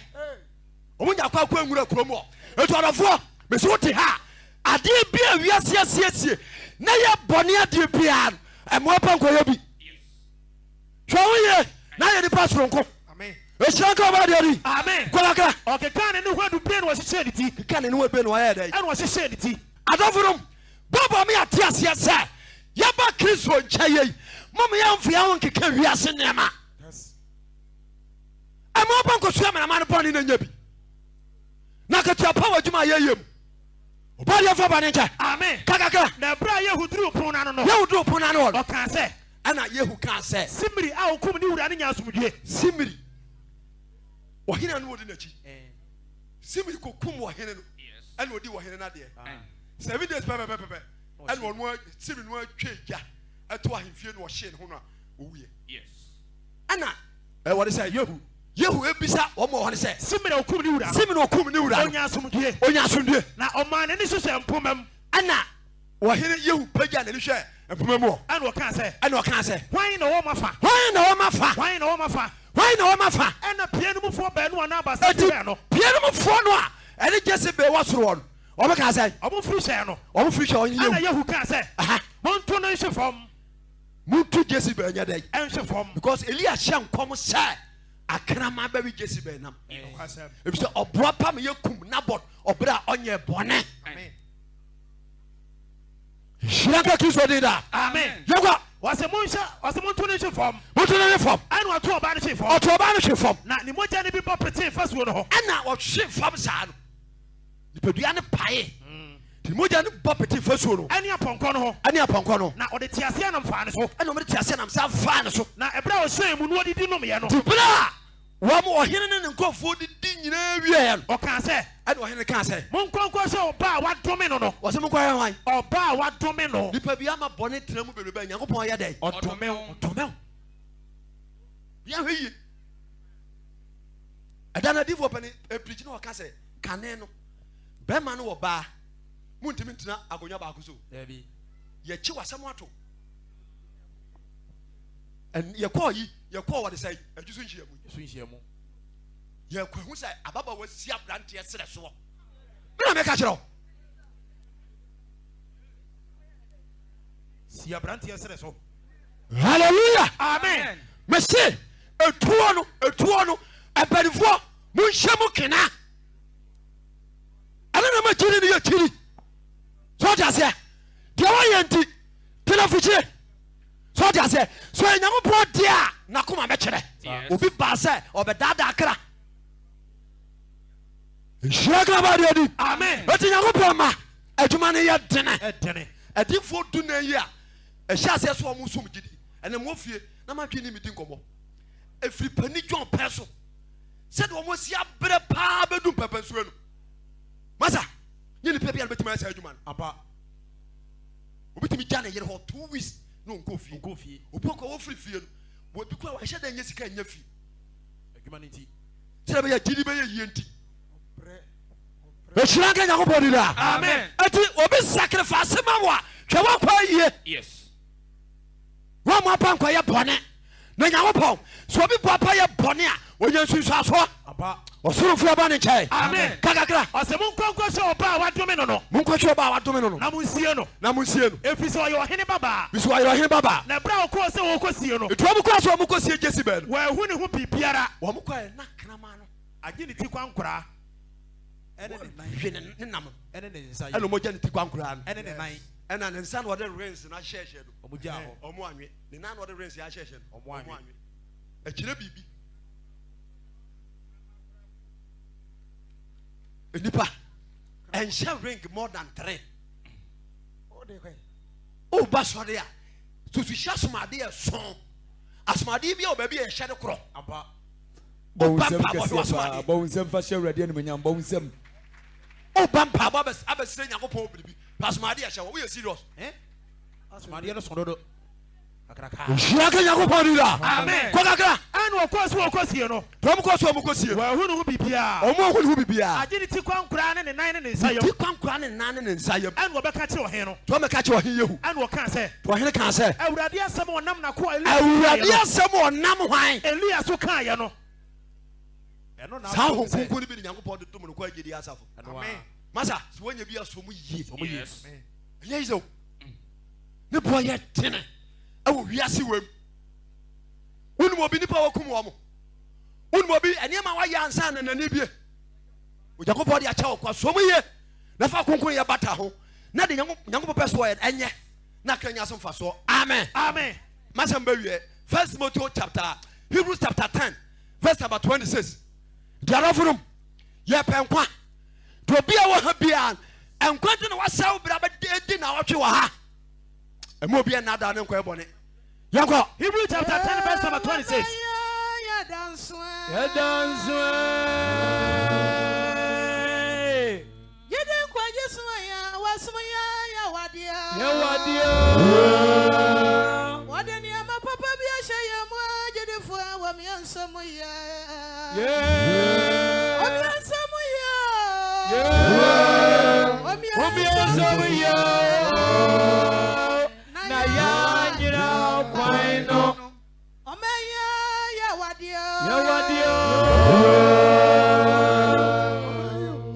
Wɔn nya akɔ akɔ nwura kurom hɔ. Etu adɔfoɔ mesi wote ha adeɛ bi a wiase asiesie na yɛ bɔne adeɛ biara no ɛmoa pa nkɔyɛ bi. Hwɛ wo yie na yɛ nipa soronko. Ehyira nka ɔbaa deɛ di. Amen. Kɔlakra. Ɔkekaa ne ne ho adubire na ɔhyehyɛɛ ne ti. Keka ne ne ho adubire na ɔyɛɛ dɛn? Ɛna ɔhyehyɛɛ ne ti. Adɔfo nom, Bible ma yɛate aseɛ sɛ yɛba Kristo nkyɛn yei, mom yɛmfa yɛn ho nkeka wiase nneɛma. Ɛma ɔba nkɔsua amanaman no bɔne na nya bi. Na akatua pa wɔ adwuma a yɛyɛ mu. Ɔbaa deɛ mfa bɔne nkyɛ. Amen. Kakakra. Na ɛberɛ a Yehu duruu pono no ano no. Yehu duruu pono no ano hɔ no. Ɔkaa sɛ. Ɛnna Yehu kaa sɛ. Simri a ɔkum ne wura no nyaa asomdwoeɛ. Simri, ɔhene a na ɔdi n'akyi. Simri kɔkum ɔhene no, ɛnna ɔdi ɔhene no adeɛ. 7 days pɛpɛpɛpɛ, ɛnna ɔno Simri no atwa gya ɛto ahemfie na ɔhyee ne ho no a ɔwuiɛ. Ɛnna wɔde sɛ Yehu. Yehu ebisa wɔn wɔ hɔ no sɛ. Simri a ɔkum ne wura no. Simri a ɔkum ne wura no. Ɔnya asomdwoeɛ. Ɔnya asomdwoeɛ. Na ɔmaa n'ani so hyɛɛ mpomma mu. Ɛnna Ɔhene Yehu pagyaa n'ani hwɛɛ mpomma mu hɔ. Ɛnna ɔkaa sɛ. Ɛnna ɔkaa sɛ. Hwan na ɔwɔ m'afa? Hwan na ɔwɔ m'afa? Hwan na ɔwɔ m'afa? Hwan na ɔwɔ m'afa? Ɛnna pia no mufoɔ baanu anaa baasa firi hyɛɛ no. Enti pia no mufoɔ no a ɛne Jesebel wɔ soro hɔ no, wɔkaa sɛ. Wɔfiri hyɛɛ no. Wɔfiri hyɛɛ ɔhene Yehu. Ɛnna Yehu kaa sɛ, Monto no nhwe fam. Monto Jesebel nyɛ dɛn? Nhwe fam. Because Elia hyɛ nkɔm sɛ akraman bɛwe Jesebel nam. Efisɛ ɔboa pa ma yɛkum Nabot ɔberɛ a ɔnyɛɛ bɔne. Nhyira nka Kristo din daa. Amen. Yɛnkɔ. Wɔse monhyɛ, wɔse monto no nhwe fam. Monto no nhwe fam. Ɛna ɔto ɔbaa no hwee fam. Ɔto ɔbaa no hwee fam. Na ne mogya no bi bɔ petee fasuo no ho. Ɛna ɔhwe fam saa no, nipadua no paee. Nti mogya no bɔ petee fasuo no. Ɛne apɔnkɔ no ho. Ɛne apɔnkɔ no. Na ɔde teaseɛnam faa ne so. Ɛna ɔde teaseɛnam san faa ne so. Na ɛberɛ a ɔhyɛn mu na ɔdidi nomeɛ no. Nti berɛ a Wɔn ɔhene ne ne nkurɔfoɔ didi nyinaa wieeɛ no. Ɔkaa sɛ. Ɛnna ɔhene no kaa sɛ. Monkɔ nkɔhwɛ ɔbaa a wɔadome no no. Ɔse monkɔhwɛ hwan? Ɔbaa a wɔadome no. Nipa bi ama bɔne tena mu bebrebe a, Nyankopɔn yɛ dɛn? Ɔdome wo. Ɔdome wo. Bia hwɛ yie. Ɛda no adiifoɔ pɛ no ɛpirikyi na ɔka sɛ kane no bɛrima no wɔ baa montumi ntena akonnwa baako so. Dabi. Yɛkyi w'asɛm ato. Yɛkɔɔ yi yɛkɔɔ wɔde sɛ adwu so nhyiamu so nhyiamu yɛkɔ ehu sɛ ababaawa si aberanteɛ serɛ soɔ mena meka kyerɛ wo si aberanteɛ serɛ so. Hallelujah. Amen. Mese etuo no etuo no mpanimfoɔ monhyɛ mu kena ɛno na ma kyiri no yɛ kyiri so ɔte aseɛ deɛ wɔyɛ nti tena fikyire So ɔte aseɛ? So ɛyɛ Nyankopɔn deɛ a n'akoma bɛkyerɛ. Obi baa sɛ ɔbɛdaadaa kra. Nhyira nka ba deɛ di. Amen. Eti Nyankopɔn ma adwuma no yɛ dene. Ɛdene. Adiifoɔ du nan yi a ɛhyɛ aseɛ so wɔn som gyidi. Ɛnam wɔ fie na madwene ne me di nkɔmmɔ. Ɛfiri pani John pɛ so sɛdeɛ wɔn asi abrɛ paa bɛdu mpɛpɛnsoɔ no. Masa, nyɛ nipa bi a bɛtumi ayɛ saa adwuma no. Apa. Obi tumi gya ne yere hɔ 2 weeks na ɔnkɔ fie. Ɔnkɔ fie. Obi kɔ wɔfiri fie no, wɔbi kɔ a wɔahyɛ dɛ nyɛ sika nyɛ fie. Adwuma no nti. Sɛ bɛyɛ gyidi bɛyɛ yie nti. Ehyira nka Nyankopɔn di daa. Amen. Eti obi sacrifice ma wo a, hwɛ woakɔ yie. Yes. Wɔn mo apa nkɔyɛ bɔne. Na Nyankopɔn, sɛ obi bɔ apa yɛ bɔne a, ɔnya nsunsuansoɔ. Apa. Ɔsoro mfiri ɔba ne nkyɛn. Amen. Ka kakra. Ɔsɛ monkɔ nkɔhwɛ ɔbaa a wadome no no. Monkɔhwɛ ɔbaa a wadome no no. Na monsie no. Na monsie no. Ɛfiri sɛ ɔyɛ ɔhene babaa. Ɛfiri sɛ ɔyɛ ɔhene babaa. Na ɛberɛ a wɔkɔɔ sɛ wɔrekɔsie no. Enti wɔn kɔɔ sɛ wɔrekɔsie Jesebel no. Wɔanhu ne ho biribiara. Wɔn kɔɛ na kraman no. Agye ne ti kwankoraa. Ɛne ne nan. Hwe ne nam. Ɛne ne nsa. Ɛna wɔgya ne ti kwankoraa no. Ɛne ne nan. Ɛna ne nsa na wɔde rings no ahyɛhyɛ no. Wɔn gyaa hɔ. Wɔn anwe. Ne nan na wɔde rings ahyɛhyɛ no. Wɔn anwe. Ɛkyerɛ biribi. Nipa ɛnhyɛ ring more than three. Woba sɔre a susu hyɛ asomadeɛ ɛso. Asomadeɛ bi a wɔ baabi a yɛhyɛ no korɔ. Bɔ wo nsam kɛseɛ paa. Bɔ wo nsam fa hyɛ Awurade animuonyam. Bɔ wo nsam. Woba mpaabɔ abɛsrɛ Nyankopɔn biribi. Asomadeɛ ɛhyɛ hɔ. Woyɛ serious? Asomadeɛ no so dodo. Kakraka. Nhyira nka Nyankopɔn din daa. Amen. Kɔ kakra. Ɛna ɔkɔɔ so ɔkɔsie no. Deɛ wɔn kɔɔ so wɔn kɔsie no. Wɔanhu ne ho biribiara. Wɔn anhu ne ho biribiara. Agye ne ti kwankoraa ne ne nan ne ne nsa yam. Ne ti kwankoraa ne ne nan ne ne nsa yam. Ɛna wɔbɛka kyerɛɛ ɔhene no. Deɛ wɔbɛka kyerɛɛ ɔhene Yehu. Ɛna ɔkaa sɛ. Deɛ ɔhene kaa sɛ. Awurade asɛm a ɔnam n'akoa Elia so kaeɛ no. Awurade asɛm a ɔnam hwan? Elia so kaeɛ no. Ɛno na Saa afei Honhom sɛ. Kronkron no bi ne Nyankopɔn de dom no kɔ agyedie asafo. Ɛno ara. Masa, sɛ woanya bi a sɔ mu yie. Sɔ mu yie. Ɛnyɛ easy o. Ne boɔ yɛ dene ɛwɔ wiase wei mu. Wonim obi nipa wakum wɔn. Wonim obi nneɛma wayɛ ansa na n'ani bie. Onyankopɔn de akyɛ wo kwa sɔ mu yie na fa kronkron yɛ bata ho na de Nyankopɔn pɛ so ɔyɛ ɛnyɛ na akra nya so mfasoɔ. Amen. Amen. Masɛm bɛwie First Timothy chapter Hebrews chapter 10 verse number 26. Deɛ adɔfo nom yɛpɛ nkwa. Deɛ obi a wɔ ha biara nkwa nti na wasɛ wo bra bɛdi na ɔtwe wɔ ha. Ɛma obi ɛnaadaa ne nkwa ɛbɔne. Yɛnkɔ. Hebrew chapter 10 verse number 26. Wɔde nneɛma papa bi ahyɛ yɛn mu agyidifo a wɔmia nsa mu yɛ. Wɔmia nsa mu yɛ. Wɔmia nsa mu yɛ. Na yɛanyera kwan no. Ɔmɛyɛ yɛ wadeɛ. Yɛ wadeɛ.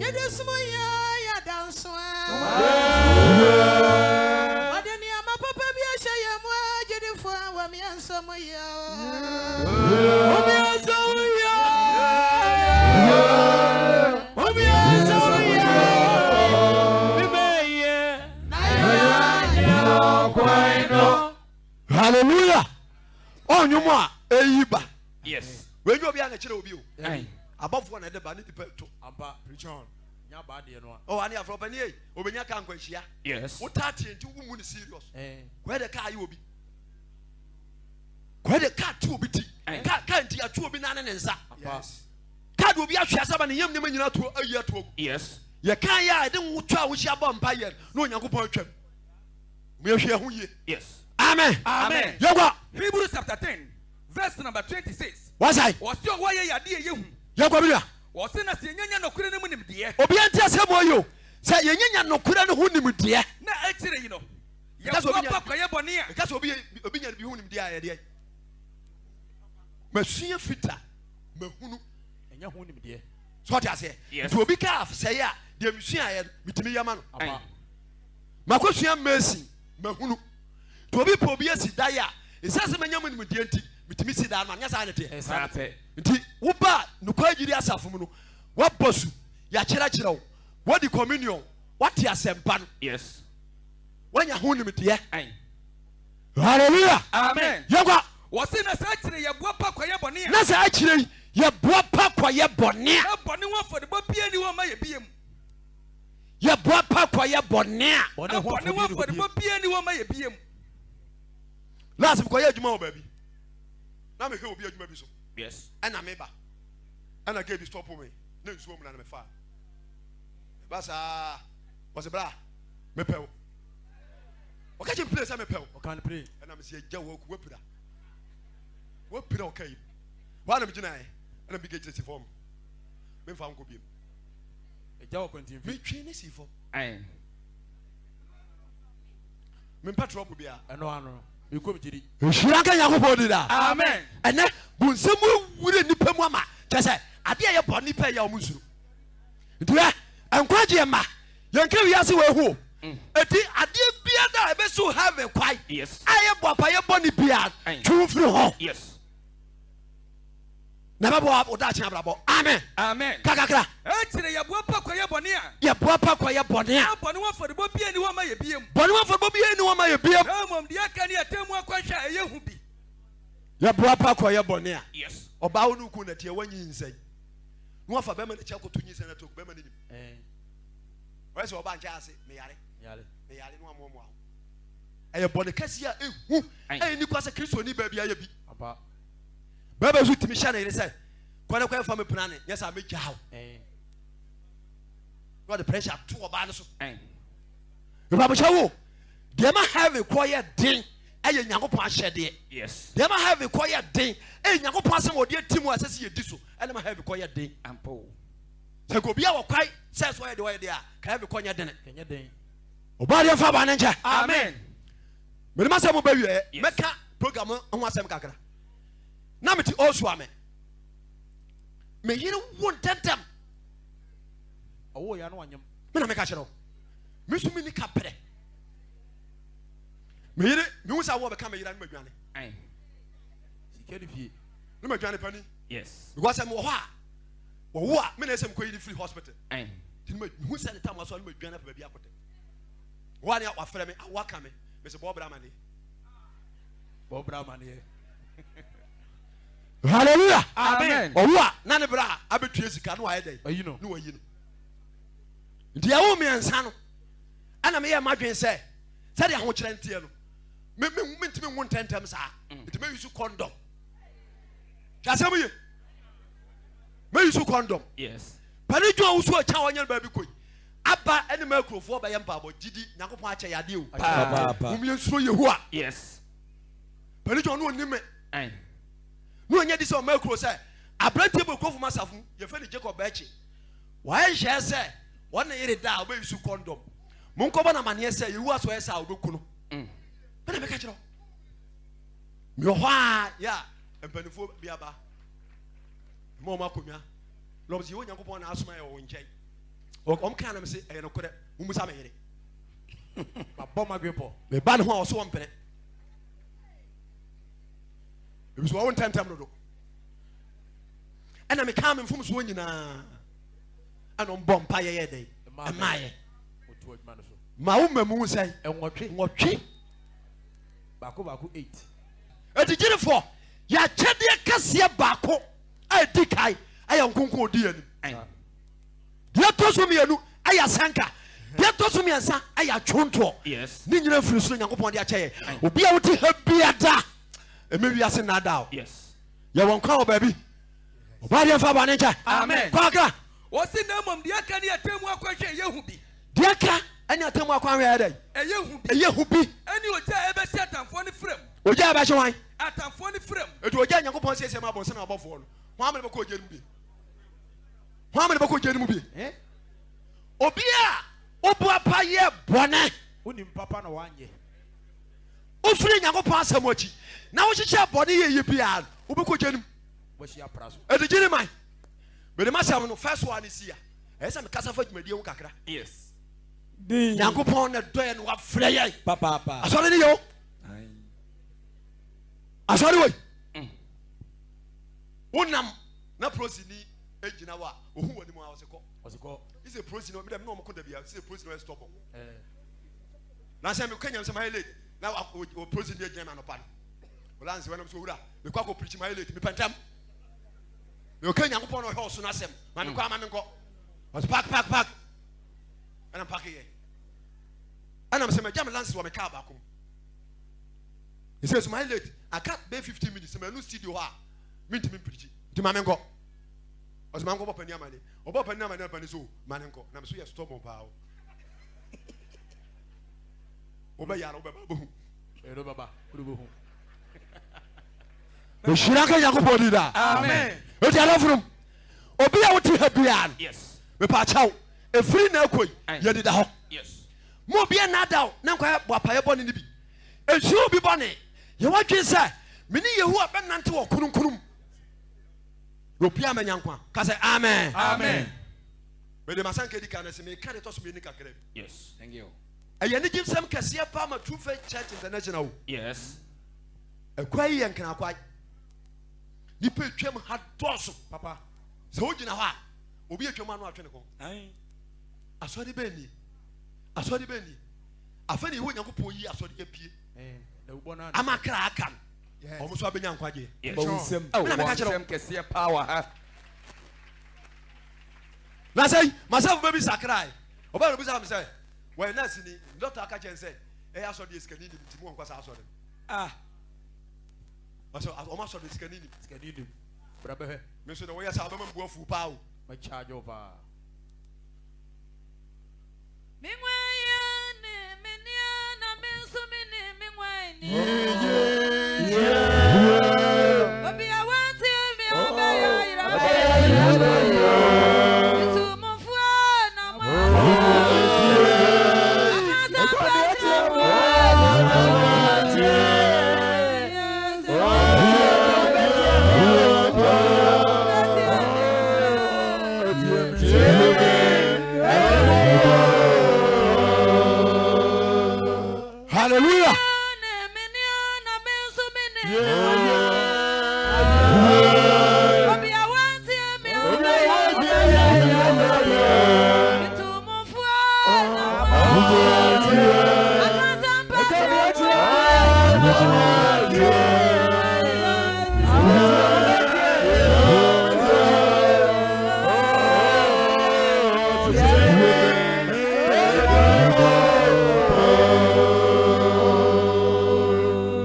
Yɛde som yɛ yɛ dansoa. Wɔde nneɛma papa bi ahyɛ yɛn mu agyidifo a wɔmia nsa mu yɛ. Wɔmia nsa mu yɛ. Wɔmia nsa mu yɛ. Bibɛyɛ. Na yɛanyera kwan no. Hallelujah. Ɔnwom a eyi ba. Yes. Wei nyɛ obi a na kyerɛ obi o. Abɔfoɔ na ɛde ba ne nipa to. Ampa preach on. Nya ba deɛ no a. Ɔ ane afrɛ ɔpɛ ne yei obenya kaa nkwanhyia. Yes. Wo taa tie nti wo mu ne serious. Kɔɛ de kaa yɛ obi. Kɔɛ de kaa ti obi ti. Kaa kaa nti atu obi nan ne ne nsa. Yes. Kaa de obi ahwe ase aba ne yam nneɛma nyinaa to ayi ato agu. Yes. Yɛ kaa yɛ a ɛde nwotwa a wohyia bɔ mpa yɛ na Onyankopɔn atwam. Mo yɛhwɛ ho yie. Yes. Amen. Amen. Yɛnkɔ. Hebrews chapter 10 verse number 26. Wasae. Wɔsi ɔwɔ yɛ yadeɛ yɛ hu. Yɛnkɔ bi nua. Wɔsi na sɛ yɛnyanya nɔkorɛ no mu nimdeɛ. Obiara nti asɛm wɔ yi o. Sɛ yɛnyanya nɔkorɛ no ho nimdeɛ. Na akyire yi no, yɛboa pa kɔyɛ bɔne a. Ɛka sɛ obi obi nya bi ho nimdeɛ a yɛdeɛ. Masua fita, mahunu. Ɛnyɛ ho nimdeɛ. So ɔte aseɛ. Yes. Nti obi kaa sɛeɛ a deɛ mesuaeɛ no metumi yɛ ma no. Makɔsua mason mahunu. Nti obi pɛ obi asi dan a ɛsiane sɛ manya mu nimdeɛ nti metumi si dan no anyɛ saa ne teɛ. Saa pɛ. Nti woba nokware gyidi asafo mu no woabɔ su yɛakyerɛkyerɛ wo woadi communion woate asɛmpa no Yes. woanya ho nimdeɛ. Aye. Hallelujah. Amen. Yɛnkɔ. Wɔsi na saa akyire yɛboa pa kɔyɛ bɔne a. Na saa akyire yi yɛboa pa kɔyɛ bɔne a. Na bɔne ho afɔrebɔ biara nni hɔ mma yɛ biem. Yɛboa pa kɔyɛ bɔne a. Na bɔne ho afɔrebɔ biara nni hɔ mma yɛ biem. Last mekɔyɛ adwuma wɔ baabi na mehwɛ obi adwuma bi so. Yes. Ɛna meba ɛna gate bi stop me na nsuo mu na mefa. Meba saa wɔsi bra mepɛ wo. Ɔka kyerɛ me play sɛ mepɛ wo. Ɔka no play. Ɛna mesi agya wɔ aku wapira. Wapira ɔka yi. Hɔ a na megyinaeɛ ɛna bi gate si fam. Memfa nkɔ biem. Agya wɔ kwantimfi. Metwe ne si fam. Aye. Mempɛ trouble biara. Ɛno ano. Mekɔ me gyidi. Nhyira nka Nyankopɔn din daa. Amen. Ɛnɛ bonsam awura nipa mu ama kyɛ sɛ adeɛ a ɛyɛ bɔne pɛ yɛ a wɔn nsuro. Nti hwɛ nkwagyeɛ mma yɛnka wiase wɔ ehu o. Eti adeɛ biara a ɛbɛsi heaven kwae Yes. a ɛyɛ boapayɛ bɔne biara Aye. twe wo firi ho Yes. na ɛbɛboa wo daakye abrabɔ. Amen. Amen. Ka kakra. Akyire yɛboa pa kɔyɛ bɔne a. Yɛboa pa kɔyɛ bɔne a. Na bɔne ho afɔrebɔ biara nni hɔ mma yɛ biem. Bɔne ho afɔrebɔ biara nni hɔ mma yɛ biem. Na mmom deɛ aka ne atemmu akwanhwɛ a ɛyɛ hu bi. Yɛboa pa kɔyɛ bɔne a. Yes. Ɔbaa wo ne wo kunu na ɛteɛ, woanyinsɛn. Na wafa bɛrima no akyi akɔto nyinsɛn no ato bɛrima no nim. Ɔyɛ sɛ ɔba nkyɛn ase meyare meyare na wamoamoa ho. Ɛyɛ bɔne kɛseɛ a ɛhu ɛyɛ ni kwa sɛ Kristoni baa bi ayɛ bi. Bɛrima nso tumi hyɛ ne yere sɛ kɔ ne kɔyɛ fa me pena ne nyɛ sɛ mɛgyaa wo. Na ɔde pressure ato ɔbaa no so. Mpabohyɛ wo deɛ ma heaven kɔ yɛ den ɛyɛ Nyankopɔn ahyɛdeɛ. Deɛ ma heaven kɔ yɛ den ɛyɛ Nyankopɔn asɛm a ɔde ati mu a ɛsɛ sɛ yɛdi so ɛna ma heaven kɔ yɛ den. Sɛ nka obi a wɔ kwae sɛ ɛsɛ ɔyɛ deɛ ɔyɛ deɛ a ka heaven kɔ nyɛ dene. Ɔbaa deɛ fa ba ne nkyɛ. Amen. Mede m'asɛm ba wieɛ. Mɛka program ho asɛm kakra. Na mete Osua me. Me yere wo ntɛntɛm. Ɔwɔ ya no anyam. Me na meka kyerɛ wo. Me nso menni kaprɛ. Me yere, mehu sɛ awoɔ bɛka me yere a ne madwane. Sika ne fie. Ne madwane pani. Yes. Because sɛ mewɔ hɔ a, wɔwo a, me na ɛsɛ mekɔyi ne firi hospital. Nti mehu sɛ ne tam aso a ne madwane apɛ baabi akɔtɛ. Wɔn a ne wafrɛ me, awoɔ aka me, mese bɔɔbrɛ amaneɛ. Bɔɔbrɛ amaneɛ. Hallelujah. Amen. Ɔwo a na ne bra abɛtua sika no ayɛ dɛn? Ayi no. Ne wayi no. Nti ɛwo mmiɛnsa no ɛna meyɛ m'adwene sɛ sɛdeɛ ahokyerɛ nteɛ no mentumi nwo ntɛntɛm saa mm. nti mɛyi so kɔndɔm. Hwɛ asɛm ye. Mɛyi so kɔndɔm. Yes. Pani dwa wo so akya wɔnyɛ no baabi koi. Aba ɛne ma akurofoɔ bɛyɛ mpaabɔ gyidi Nyankopɔn akyɛ yadeɛ o. Papaapa. Mom yɛnsuro Yehowa. Yes. Pani dwa ɔno ɔnim me. Ne ɔnyɛ di sɛ ɔma akuro sɛ aberanteɛ bɔ kurofo ma asafo mu yɛfɛ no Jacob Bɛkye. Wayɛ nhyehyɛeɛ sɛ wɔne ne yere da a ɔbɛyi so kɔndɔm. Monkɔbɔ no amaneɛ sɛ Yehowa sɛ ɔyɛ saa a ɔbɛku no. Mm. Mena meka kyerɛ wo. Mewɔ hɔ a yɛ a mpanimfoɔ bi aba. Ma wɔn akonnwa. Na wɔn sɛ Yehowa Nyankopɔn na asoma yɛ wɔ wo nkyɛn. Wɔn kaa na me se ɛyɛ nokorɛ. Mommisa me yere. Mabɔ m'adwene pɔ. Meba ne ho a ɔso wɔmpene. Ebi so wɔwo ntɛmntɛm dodo. Ɛna mekaa me mfomsoɔ nyinaa. Ɛna ɔmbɔ mpa yɛyɛ dɛn? Ɛmaayɛ. Ma wo mmamu sɛn? Nwɔtwe. Nwɔtwe. Baako baako eight. Eti gyidifoɔ, yɛakyɛdeɛ kɛseɛ baako a ɛdi kan ɛyɛ nkonko odi anim. Deɛ ɛtɔ so mmienu ɛyɛ asɛnka. Deɛ ɛtɔ so mmiɛnsa ɛyɛ atwontoɔ. Ne nyina firi soro Nyankopɔn de akyɛ yɛ. Obi a wote ha biada ɛmɛ wiase nnaadaa o. Yɛwɔ nkwa wɔ baabi. Ɔbaa deɛ mfa bɔne nkyɛ. Amen. Kɔ akra. Wɔsi na mmom deɛ aka ne atemmu akwanhwɛ ɛyɛ hu bi. Deɛ aka ne atemmu akwanhwɛ ɛyɛ dɛn? Ɛyɛ hu bi. Ɛyɛ hu bi. Ɛne ogya a ɛbɛhye atamfoɔ no frɛ mu. Ogya a ɛbɛhye hwan? Atamfoɔ no frɛ mu. Eti ogya a Nyankopɔn siesie ma abɔnsam ne abɔfoɔ no, hwan ama ne bɛkɔ ogya no mu bi? Hwan ama ne bɛkɔ ogya no mu bi? Obi a obuapa yɛ bɔne. Wonim papa na wanyɛ. Wofiri Nyankopɔn asɛm akyi na wohyehyɛ bɔne yɛ yɛ biara no, wobɛkɔ ogya no mu. Ɛde gye ne man. Mede m'asɛm no first one si a, ɛyɛ sɛ mekasa fa dwumadie ho kakra. Yes. Nyankopɔn na dɔ yɛ na wafrɛ yɛn. Papaapa. Asɔre ne yɛ o. Asɔre wei. Mm. Wonam na prosini gyina hɔ a, ohu wɔ anim a ɔse kɔ. Ɔse kɔ. Isɛ prosini, ɔmo dɛ me ne ɔmo ko da bia, sɛ prosini ɔyɛ stubborn. Eh. Na sɛ mekɔ nyam sɛ mayɛ late na wɔ prosini gyina me anɔpa no. Ɔla nse wɔnam sɛ owura, mekɔ akɔ preach mayɛ late, mepɛ ntɛm. Mekɔ Nyankopɔn na ɔhwɛ ɔso no asɛm, ma mekɔ ama menkɔ. Ɔse park park park. Ɛna park yɛ. Ɛna mesɛ magya me lances wɔ me car baako mu. Ɛsɛ so mayɛ late, aka bɛyɛ 15 minutes, sɛ manu studio hɔ a, mentumi mpreachi. Nti ma menkɔ. Ɔse ma nkɔbɔ pani amane. Ɔbɔ pani amane na pani so, ma ne nkɔ. Na me so yɛ stubborn paa o. Wobɛyare wobɛba wobɛhu. Ɛno bɛba wobɛhu. Nhyira nka Nyankopɔn din daa. Amen. Eti adɔfonom, obi a wote ha biara no, Yes. mepaakyɛw, efiri na ekɔ yi, Aye. yɛdeda hɔ. Yes. Mo obi nnaadaa wo na nkɔyɛ bɔ apayɛ bɔne no bi. Nhyira obi bɔne. Yɛ w'adwene sɛ, me ne Yehowa bɛnante wɔ kronkron mu. Na obiara manya nkwa. Ka sɛ, Amen. Amen. Mede m'asɛnka edi kan no asi, meka deɛ ɛtɔ so mmienu kakra bi. Yes. Thank you. Ɛyɛ anigyesɛm kɛseɛ paa ma True Faith Church International o. Yes. Ɛkwan yi yɛ nkranakwan. Nipa etwam ha dɔɔso. Papa. Sɛ wogyina hɔ a, obi atwam ano atwe ne kɔn. Asɔre bɛn nie? Asɔre bɛn nie? Afei na Yehowa Nyankopɔn yi asɔre apue. Ama kra aka no. Wɔn nso abɛnya nkwagyeɛ. Yes. Bɔ wo nsam. Mena meka kyerɛ wo. Nsɛm kɛseɛ paa wɔ ha. Na sɛ masafo bɛ bi sakrae. Ɔbaa no bisa me sɛ wɔyɛ nurse ni. Doctor aka kyɛn sɛ ɛyɛ asɔre deɛ sikani nim nti mu wɔnkɔ saa asɔre no. Ah. Ɔsɛ ɔmo asɔre deɛ sikani nim. Sikani nim. Bra bɛhwɛ. Me nso na wɔyɛ saa ɔbɛma mbu afu paa o. Mɛ charge wo paa. Me nguan yɛ ne me nea na me nso me ne me nguan ni. Obi a wantie me ɔbɛyɛ ayera. Metu mo fo na mo antie. Akasa mpa kyerɛ mo na mo antie. Hallelujah.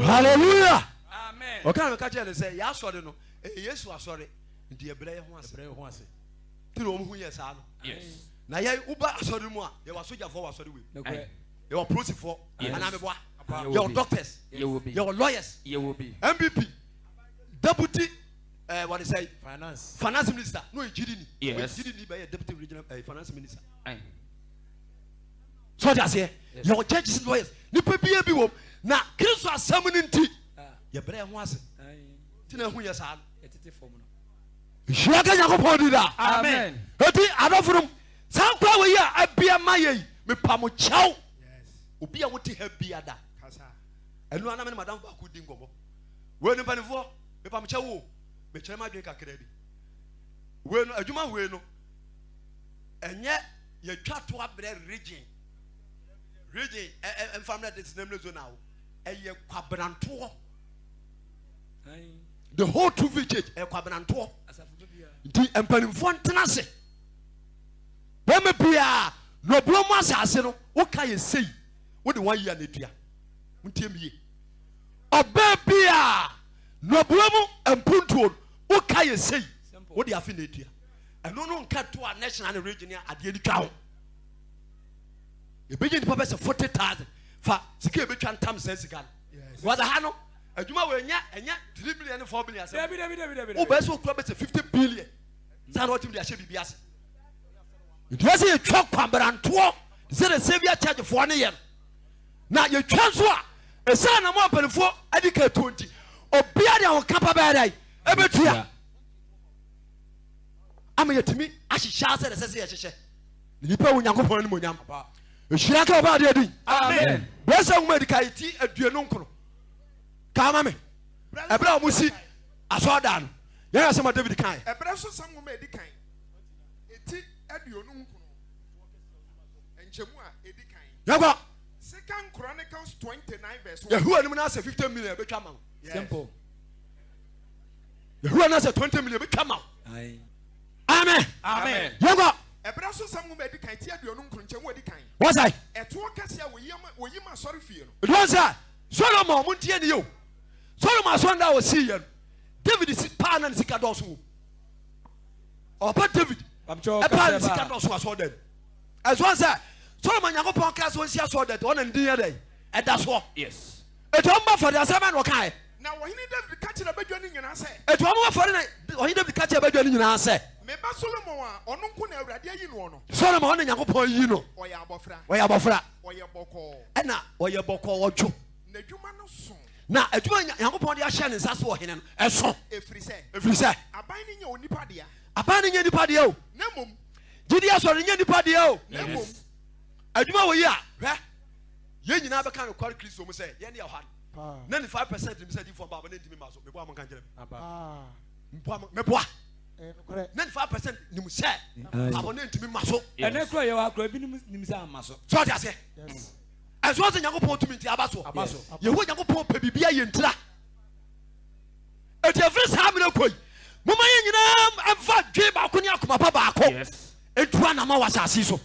Hallelujah. Amen. Ɔka no ka kyerɛ no sɛ yɛ asɔre no ɛyɛ Yesu asɔre nti yɛbrɛ yɛ ho ase. Brɛ ho ase. Ti na wɔn ho yɛ saa no. Yes. Na yɛ woba asɔre mu a yɛwɔ asogyafoɔ wɔ asɔre wei. Nokorɛ. Yɛwɔ polisifoɔ Yes. anaa meboa. Yɛwɔ Yɛwɔ bi. doctors. Yɛwɔ bi. Yɛwɔ lawyers. Yɛwɔ bi. MPP deputy ɛɛ wɔde sɛ Finance. finance minister n'o ye jiri ni. Yes. O ye jiri ni bɛ yɛ deputy regional ɛɛ finance minister. Aye. So ɔde aseɛ yɛwɔ judges lawyers nipa bia bi wɔm na Kristo asɛm no nti yɛbrɛ yɛn ho ase ti na ɛho yɛ saa no. Yɛtete fam no. Nhyira ka Nyankopɔn di daa. Amen. Eti adɔfo nom saa nkwa wɔ yi a abia ma yɛ yi mepa mo kyɛw obi a wote ha bia da ɛno anam ne madam baako di nkɔmmɔ wei no mpanimfoɔ mepa mo kyɛw o mekyerɛ m'adwene kakra bi wei no adwuma wei no ɛnyɛ yɛtwa to abrɛ region region ɛmfa mmerɛ de sinamire zone awo ɛyɛ kwabrantoɔ the whole Truth Church ɛyɛ kwabrantoɔ nti mpanimfoɔ ntena ase bɛrima biara na ɔburo mu asase no woka yɛ sei wode wɔn ayi a na etua ntie mi yie ɔbaa biara na ɔburo mu mpuntuo no woka yɛ sei wode afe na etua ɛno no nka to a national ne region a adeɛ no twa ho ebɛgye nipa bɛ sɛ 40,000 fa sika ebɛtwa ntam sɛ sika no wɔdze ha no adwuma wɔ ɛnyɛ ɛnyɛ 3 billion ne 4 billion asɛm Dabi dabi dabi dabi. wobɛɛ sɛ okura bɛ sɛ 50 billion saa na ɔtumi de ahyɛ biribi ase nti wɔ sɛ yɛtwa kwabrantoɔ sɛ the saviour church foɔ ne yɛ no na yɛtwa nso a ɛsiane na mo mpanimfoɔ adi ka tuo nti obia de ahoka pa bɛyɛ dɛn ɛbɛtua ama yɛtumi ahyehyɛ asɛ de sɛ sɛ yɛhyehyɛ na nipa wɔ nyankopɔn animonyam ɛhyira ka ɔba adeɛ din Amen. bɛɛ sɛ nwoma adi ka yɛti 29 kaa ma me ɛberɛ a wɔn si asɔɔdan no yɛn asɛm a David kae Ɛberɛ so sɛm nwoma a ɛdi kan, eti 29, nkyɛmu a ɛdi kan. Yɛnkɔ. Second Chronicles 29 verse 1. Yehowa anim no asɛ 50 million ɛbɛtwa ma wo. Simple. Yehowa no asɛ 20 million ɛbɛtwa ma wo. Aye. Amen. Amen. Yɛnkɔ. Ɛberɛ so sɛm nwoma a ɛdi kan, ti 29, nkyɛmu a ɛdi kan. Wɔsɛe. Ɛtoɔ kɛseɛ a wɔyi ama wɔyi ma asɔrefie no. Ɛdɔn sɛ Solomon mo ntie ne yɛ o. Solomon asɔrdan a ɔsii yɛ no David si paa na ne sika dɔɔso wɔ mu. Ɔba David ɛpaa ne sika dɔɔso asɔrdan mu. Ɛsoɔ sɛ Solomon Nyankopɔn kaa sɛ ɔnsi asɔrdan nti ɔna ne din yɛ dɛn ɛda soɔ. Yes. Eti wɔn ba fɔre asɛm bɛn na ɔkaeɛ? Na ɔhene David ka kyerɛɛ badwa no nyinaa sɛ. Eti wɔn ba fɔre na ɔhene David ka kyerɛɛ badwa no nyinaa sɛ. Me ba Solomon a ɔno nko na Awurade ayi noɔ no. Solomon ɔno na Nyankopɔn ayi no. Ɔyɛ abɔfra. Ɔyɛ abɔfra. Ɔyɛ bɔkɔɔ. Ɛna ɔyɛ bɔkɔɔ ɔdwo. N'adwuma no so. Na adwuma a Nyankopɔn de ahyɛ ne nsa so ɔhene no, ɛso. Ɛfiri sɛ. Ɛfiri sɛ. Aban no nyɛ onipa dea. Aban no nyɛ nipa dea o. Na mmom. Gyidi asɔre no nyɛ nipa dea o. Na mmom. Adwuma wɔ yi a, hwɛ, yɛn nyinaa bɛka nokware Kristo mu sɛ yɛn ne yɛwɔ ha no, 95% nim sɛ adiyifoɔ mba aba na ɛntumi mma so. Meboa mo nka nkyerɛ me. Meboa mo, meboa. 95% nim sɛ aba na ɛntumi mma so. Ɛnɛ kura yɛwɔ ha kura ebinom nim sɛ amma so. So ɔte aseɛ? Ɛnso sɛ Nyankopɔn tumi nti aba soɔ. Yehowa Nyankopɔn pɛ biribi ayɛ ntira. Eti ɛfiri saa mmerɛ kɔ yi, momma yɛn nyinaa mfa dwen baako ne akoma pa baako. Ntu anamɔ wɔ asase so.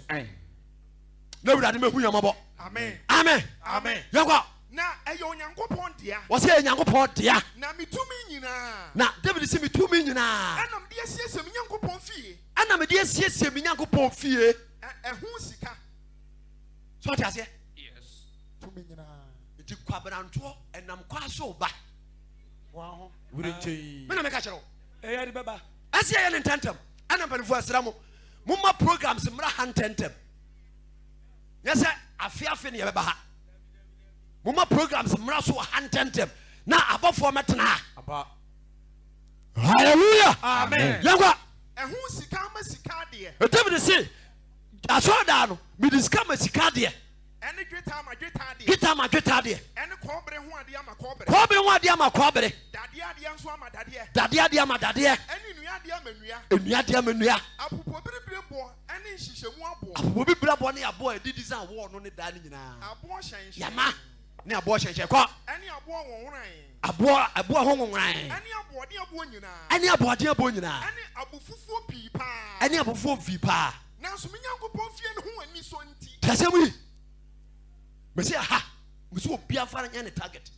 Na Awurade mɛhu yɛn mmɔbɔ. Amen. Amen. Amen. Yɛnkɔ. Na ɛyɛ Onyankopɔn dea. Wɔsɛ ɛyɛ Nyankopɔn dea. Na me tumi nyinaa. Na David sɛ me tumi nyinaa. Ɛna mede asiesie me Nyankopɔn fie. Ɛna mede asiesie me Nyankopɔn fie. Ɛho sika. So ɔte aseɛ? Yes. Tumi nyinaa. Nti kwabrantoɔ ɛnam kwa so ba. Were nkyɛn. Me na meka kyerɛ wo. Ɛyɛ de bɛba. Ɛsɛ yɛyɛ ne ntɛntɛm. Ɛna mpanimfoɔ ɛsrɛ mo, momma programs mmra ha ntɛntɛm. Nyɛ sɛ afe afe ne yɛbɛba ha. Momma programs mmra so wɔ ha ntɛntɛm na abɔfoɔ mɛtena ha. Aba. Hallelujah. Amen. Yɛnkɔ. Ɛho sika ama sika adeɛ. David se asɔredan no mede sika ma sika adeɛ. Ɛne dwetɛ ama dwetɛ adeɛ. Dwetɛ ama dwetɛ adeɛ. Ɛne kɔbere ho adeɛ ama kɔbere. Kɔbere ho adeɛ ama kɔbere. Dadeɛ adeɛ nso ama dadeɛ. Dadeɛ adeɛ ama dadeɛ. Ɛne nnua adeɛ ama nnua. Nnua adeɛ ama nnua. Apopobibire boɔ ɛne nhyehyɛmu aboɔ. Apopobibire aboɔ ne aboɔ a yɛde design wall no ne dan no nyinaa. Aboɔ hyɛnhyɛn. Yama ne aboɔ hyɛnhyɛn kɔ. Ɛne aboɔ nwonworan. Aboɔ aboɔ ho nwonworan. Ɛne aboɔden aboɔ nyinaa. Ɛne aboɔden aboɔ nyinaa. Ɛne abofufuo pii paa. Ɛne abofufuo pii paa. Nanso me Nyankopɔn fie no ho anisɔ nti. Te asɛm yi. Mese aha, mese obi afa nyɛ ne target.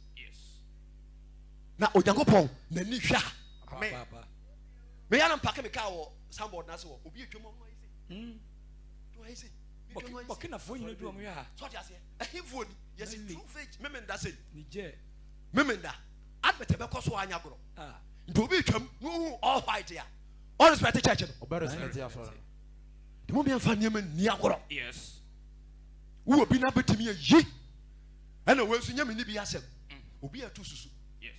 Na Onyankopɔn n'ani hwɛ ha. Amen. Meyɛ na mpake me kaa wɔ signboard n'ase wɔ obi atwam ɔno ayɛ se. Ɔno ayɛ se. Burkinafoɔ nyina du ɔmo hwɛ ha. So ɔte aseɛ. Ɛhefoɔ ni yɛsi true faith memenda sei. Niger. Memenda. Advert bɛkɔ so anya agorɔ. Nti obi atwam na ohu all white a. Ɔ respect church no. Ɔbɛ respect asɔre no. Nti mo mmiɛnfa nneɛma nni agorɔ. Yes. Wowɔ bi na bɛtumi ayi. Ɛna wei nso nyɛ me ne bi asɛm. Obi a ɛto susu. Yes.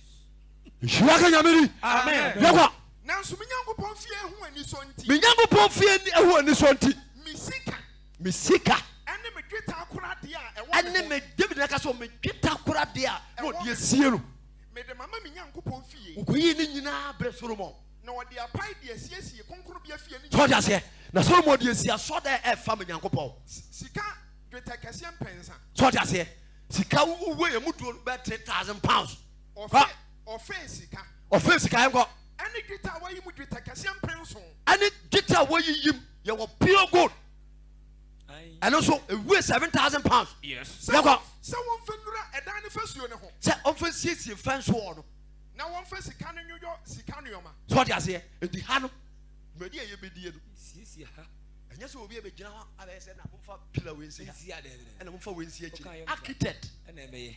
Nhyira ka Nyame ni. Amen. Yɛkɔ. Nanso me Nyankopɔn fie ho anisɔ nti. Me Nyankopɔn fie ho anisɔ nti. Me sika. Me sika. Ɛne me dwetɛ akoradeɛ a ɛwɔ me hɔ. Ɛne me David na ka sɛ me dwetɛ akoradeɛ a na ɔde asie no. Mede mama me Nyankopɔn fie. Ɔkɔyii ne nyinaa brɛ Solomon. Na ɔde apae de asiesie kronkronbea fie no So ɔde aseɛ? Na Solomon de asi asɔdan a ɛfa ma Nyankopɔn. Sika dwetɛ kɛseɛ mpɛnsa. So ɔde aseɛ? Sika wuwe emu duro no bɛyɛ £3,000. Ɔfɛ ɔfɛ sika. Ɔfɛ sika yɛn kɔ. Ɛne dwetɛ a wɔayi mu dwetɛ kɛseɛ mpɛnson. Ɛne dwetɛ a wɔayi yim yɛwɔ pure gold. Ɛno nso ewue £7,000. Yes. Yɛn kɔ. Sɛ wɔmfa nnura ɛdan ne fasuo no ho. Sɛ ɔmfa nsiesie fɛnso wɔ no. Na wɔmfa sika no nwoyɔ sika nnoɔma. So ɔte aseɛ? Enti ha no, dwumadi a yɛbɛdie no, Siesie ha. ɛnyɛ sɛ obi abɛgyina hɔ abɛyɛ sɛ na momfa pillar wei nsi ha, Nsi adeɛ no. ɛna momfa wei nsi Woka akyire. yɛ mfa. Architect Ɛna ɛbɛyɛ.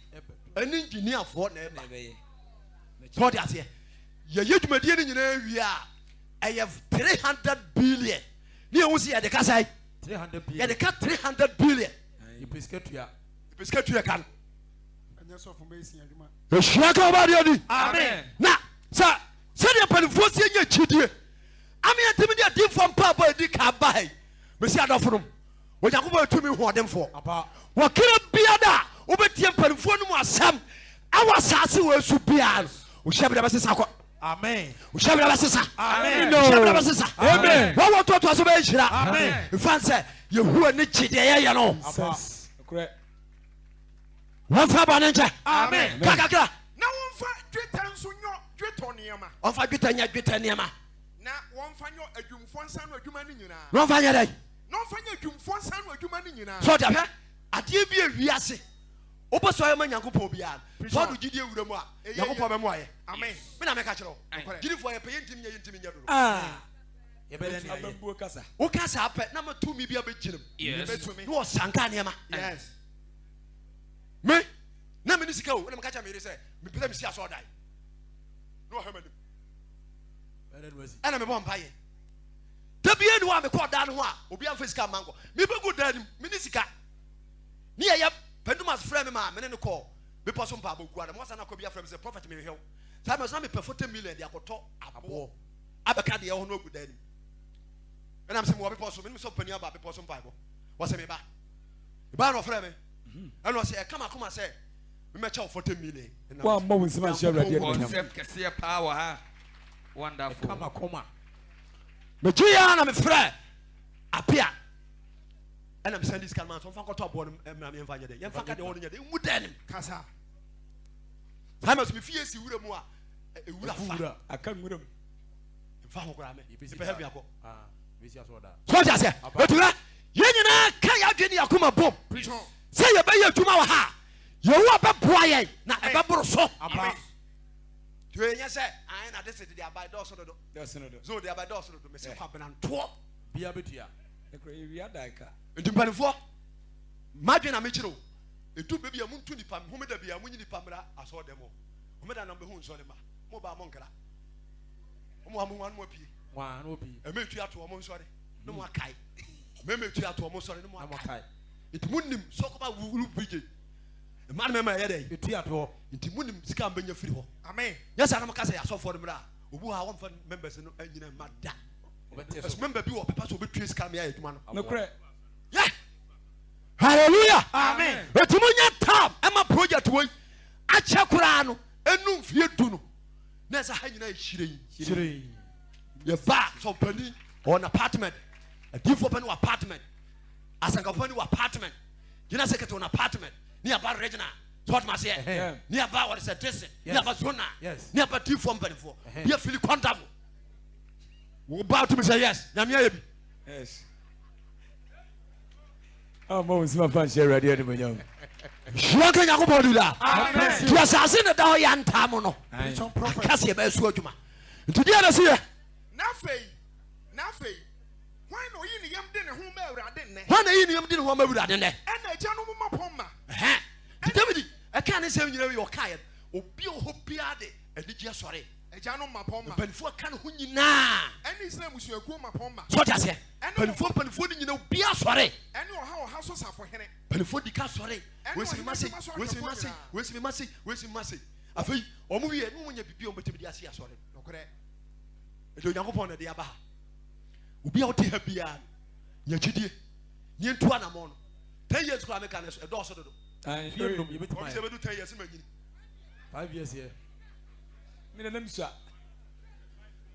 ɛne engineerfoɔ na Ɛna ɛba. ɛbɛyɛ. So ɔte aseɛ? Yɛyɛ dwumadie no nyinaa wie a, ɛyɛ 300 billion. Ne yɛhu sɛ yɛde ka sɛn? 300 billion. Yɛde ka 300 billion. Yɛpɛ sika tua. Yɛpɛ sika tua ka no. Ɛhyira ka ɔba adeɛ di. Amen. Na sɛ sɛdeɛ mpanimfoɔ sie nya kyidie ame yɛntumi de adiyifoɔ mpaabɔ a ɛdi ka ba ha yi mesi adɔfo nom Onyankopɔn yɛ tumi hoɔdenfoɔ wɔkra biara a wobɛtie mpanimfoɔ no mu asɛm ɛwɔ asase wɔ so biara no wohyɛ berɛ bɛsesa kɔ Amen. wohyɛ berɛ bɛsesa Amen. wohyɛ berɛ bɛsesa Amen. wɔwɔ toatoa so bɛyɛ nhyira Amen. ɛfane sɛ Yehowa ani gye deɛ yɛyɛ no Nokorɛ. Wɔmfa bɔne nkyɛ. Amen. Ka kakra. Na wɔmfa dwetɛ nso nyɔ dwetɔ nneɛma. Wɔmfa dwetɛ nyɛ dwetɛ nneɛma. Na wɔmfa nyɔ adwumfoɔ nsa ano adwuma no nyinaa. Na wɔmfa nyɛ dɛn? Na wɔmfa nyɛ adwumfoɔ nsa ano adwuma no nyinaa. So ɔde ahwɛ adeɛ bi a wiase wopɛ sɛ ɔyɛ ma Nyankopɔn biara no, sɛ ɔde gyidie wura mu a, Nyankopɔn bɛma wayɛ. Amen. Me na meka kyerɛ wo. Nokorɛ. Gyidifoɔ yɛpɛ yɛntimi nyɛ yɛntimi nyɛ dodo. Ah. Yɛbɛyɛ nea yɛ. Abambuo kasa. Woka saa pɛ na ma tumi bi abɛgyina mu. Yes. Yɛbɛtumi. Na wɔsanka nneɛma. Yes. Me na mene sika o na meka kyerɛ me yere sɛ mepɛ sɛ mesi asɔɔdan na ɔhwɛ m'anim ɛna mebɔ mpaeɛ da bia ni hɔ a mekɔɔ dan no ho a obi amfa sika mma nkɔ mebɛgu dan no mu mene sika ne yɛyɛ pendumas frɛ me ma mene no kɔɔ bepɔ so mpaabɔ gu ada mewasa no akɔ bi afrɛ me sɛ prophet mehwehwɛ wo saa mɛ so na mepɛ 40 million de akɔtɔ aboɔ abɛka deɛ ɛwɔ hɔ no agu dan no mu ɛnam sɛ mewɔ bepɔ so menim sɛ ɔpani aba bepɔ so mpaebɔ wɔ sɛ meba Baa na ɔfrɛ me ɛna ɔsɛ ɛka m'akoma sɛ memmɛkyɛ wo 40 million. Woammɔ wo nsam anhyɛ Awurade animuonyam. Nsɛm kɛseɛ paa wɔ ha. Wonderful. Ɛka m'akoma. Megye yɛ na mefrɛ Apia ɛna mesan di sika no ma nso ɔmfa nkɔtɔ aboɔ no mmra me yɛmfa nyɛ dɛ yɛmfa nka deɛ ɔwɔ no nyɛ dɛ ngu dɛ nim. Kasa. Saa mɛ so mefie si wura mu a ewura fa. Aka nwura mu. Mfa ho koraa me. Mepɛ heaven akɔ. Ah. So ɔte aseɛ? Ɛtu hɛ yɛn nyinaa ka yɛn adwene ne yɛn akoma bom sɛ yɛbɛyɛ adwuma wɔ ha a, Yehowa bɛboa yɛn na ɛbɛboro so. Nti wei nyɛ sɛ ae na dese de aba dɔɔso dodo. Zone de aba dɔɔso dodo. Mese kwabenantoɔ. Bia bɛtua. Nti mpanimfoɔ, madwene na mekyerɛ o. Ɛdu baabi a montu nipa, homeda biara monyi nipa mmra asɔre dɛm hɔ. Homeda na mobɛhu nsɔre mma. Mo ba mo nkra. Mo a mo ho ano apue. Ɛmɛ etu ato wɔn nsɔre ne mo akae. Mɛmɛ etu ato wɔn nsɔre ne mo akae. Nti mo nim sɔkɔba wulu brigade. Mmaa ne mɛma ɛyɛ dɛ. Etu atoɔ. Nti mo nim sika mbɛnya firi hɔ. Amen. Nyɛ saa na mo ka sɛ asɔfoɔ no mmerɛ a obi wɔ ha wɔmfa members no anyina mma da. Ɛso member bi wɔ pɛpɛ sɛ obetua sika mi ayɛ adwuma no. Nokorɛ. Yɛ. Hallelujah. Amen. Eti mo nya time ɛma project wei akyɛ koraa no enu mfie du no na ɛsɛ ha nyinaa hyerɛn. Hyerɛn. Yɛ ba sɛ ɔpanin ɔwɔ apartment adiifoɔ pɛ ne wɔ apartment asankafoɔ ne wɔ apartment gyina secretary wɔ apartment ne yaba regional sɛ ɔtoma aseɛ ne yaba wɔde sɛ district ne yaba zona ne yaba diifoɔ mpanimfoɔ bi afili kɔntabo wo ba tumi sɛ yes nyame ayɛ bi. Yes. Ama wo nsima fa nhyɛ Awurade animuonyam. Hyira nka Nyankopɔn di daa. Nti asase na da hɔ yɛ ntaa mo no. Aka sɛ yɛbɛyɛ so adwuma. Nti deɛ na si yɛ. Na afei, na afei, hwan na oyi ne yam de ne ho ma Awurade nnɛ? Hwan na oyi ne yam de ne ho ma Awurade nnɛ? Ɛna agyanom mmapɔmma. Ɛhɛn. Nti David ɛkaa ne nsɛm nyinaa wie ɔkaeɛ no, obi a ɔwɔ hɔ biara de anigyeɛ sɔree. Agyanom mmapɔmma. Mpanimfoɔ ɛka ne ho nyinaa. Ɛne Israel mmusuakuo mmapɔmma. So ɔte aseɛ? Mpanimfoɔ mpanimfoɔ no nyinaa obiara sɔree. Ɛne ɔha ɔha so safohene. Mpanimfoɔ di ka sɔree. Ɛne Wei si ɔhene ma sei, adwuma so wei si ma ahwɛfoɔ sei, nyinaa. wei si ma sei, wei si ma sei. Afei wɔn wie no wɔn nyɛ biribi a wɔn bɛtumi de ase asɔre no. Nokorɛ. Ɛde Onyankopɔn na ɛde aba ha. Obi a ɔte ha biara no, nya gyidie, ne ntu anamɔ no. 10 years koraa meka no so, ɛdɔɔso dodo. Fie nnum yɛbɛtumi Wɔn ayɛ. sɛ ɛbɛdu 10 years ma nyini. 5 years yɛ. Mene nam sua.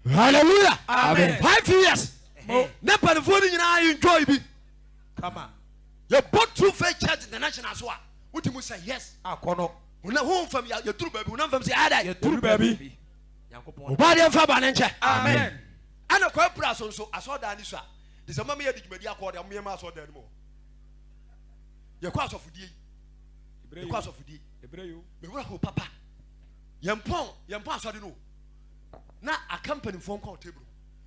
Hallelujah. Amen. 5 years. Mo. Ne mpanimfoɔ no nyinaa enjoy bi. Kama. Yɛbɔ True Faith Church International so a, wotumi sɛ yes. Akɔ no. Honam honhom fam yɛduru baabi, honam fam sɛ ayɛ dɛ. Yɛduru baabi. Nyankopɔn. Ɔbaa deɛ mfa ba ne nkyɛ. Amen. Ɛna kwan pira so nso asɔɔdan ne sua. De sɛ mama yɛde dwumadi akɔ deɛ moyɛ ma asɔɔdan no mu hɔ. Yɛkɔ asɔfodie yi. Yɛkɔ asɔfodie. Mewura ho papa. Yɛmpɔn yɛmpɔn asɔre no. Na aka mpanimfoɔ nkɔ table.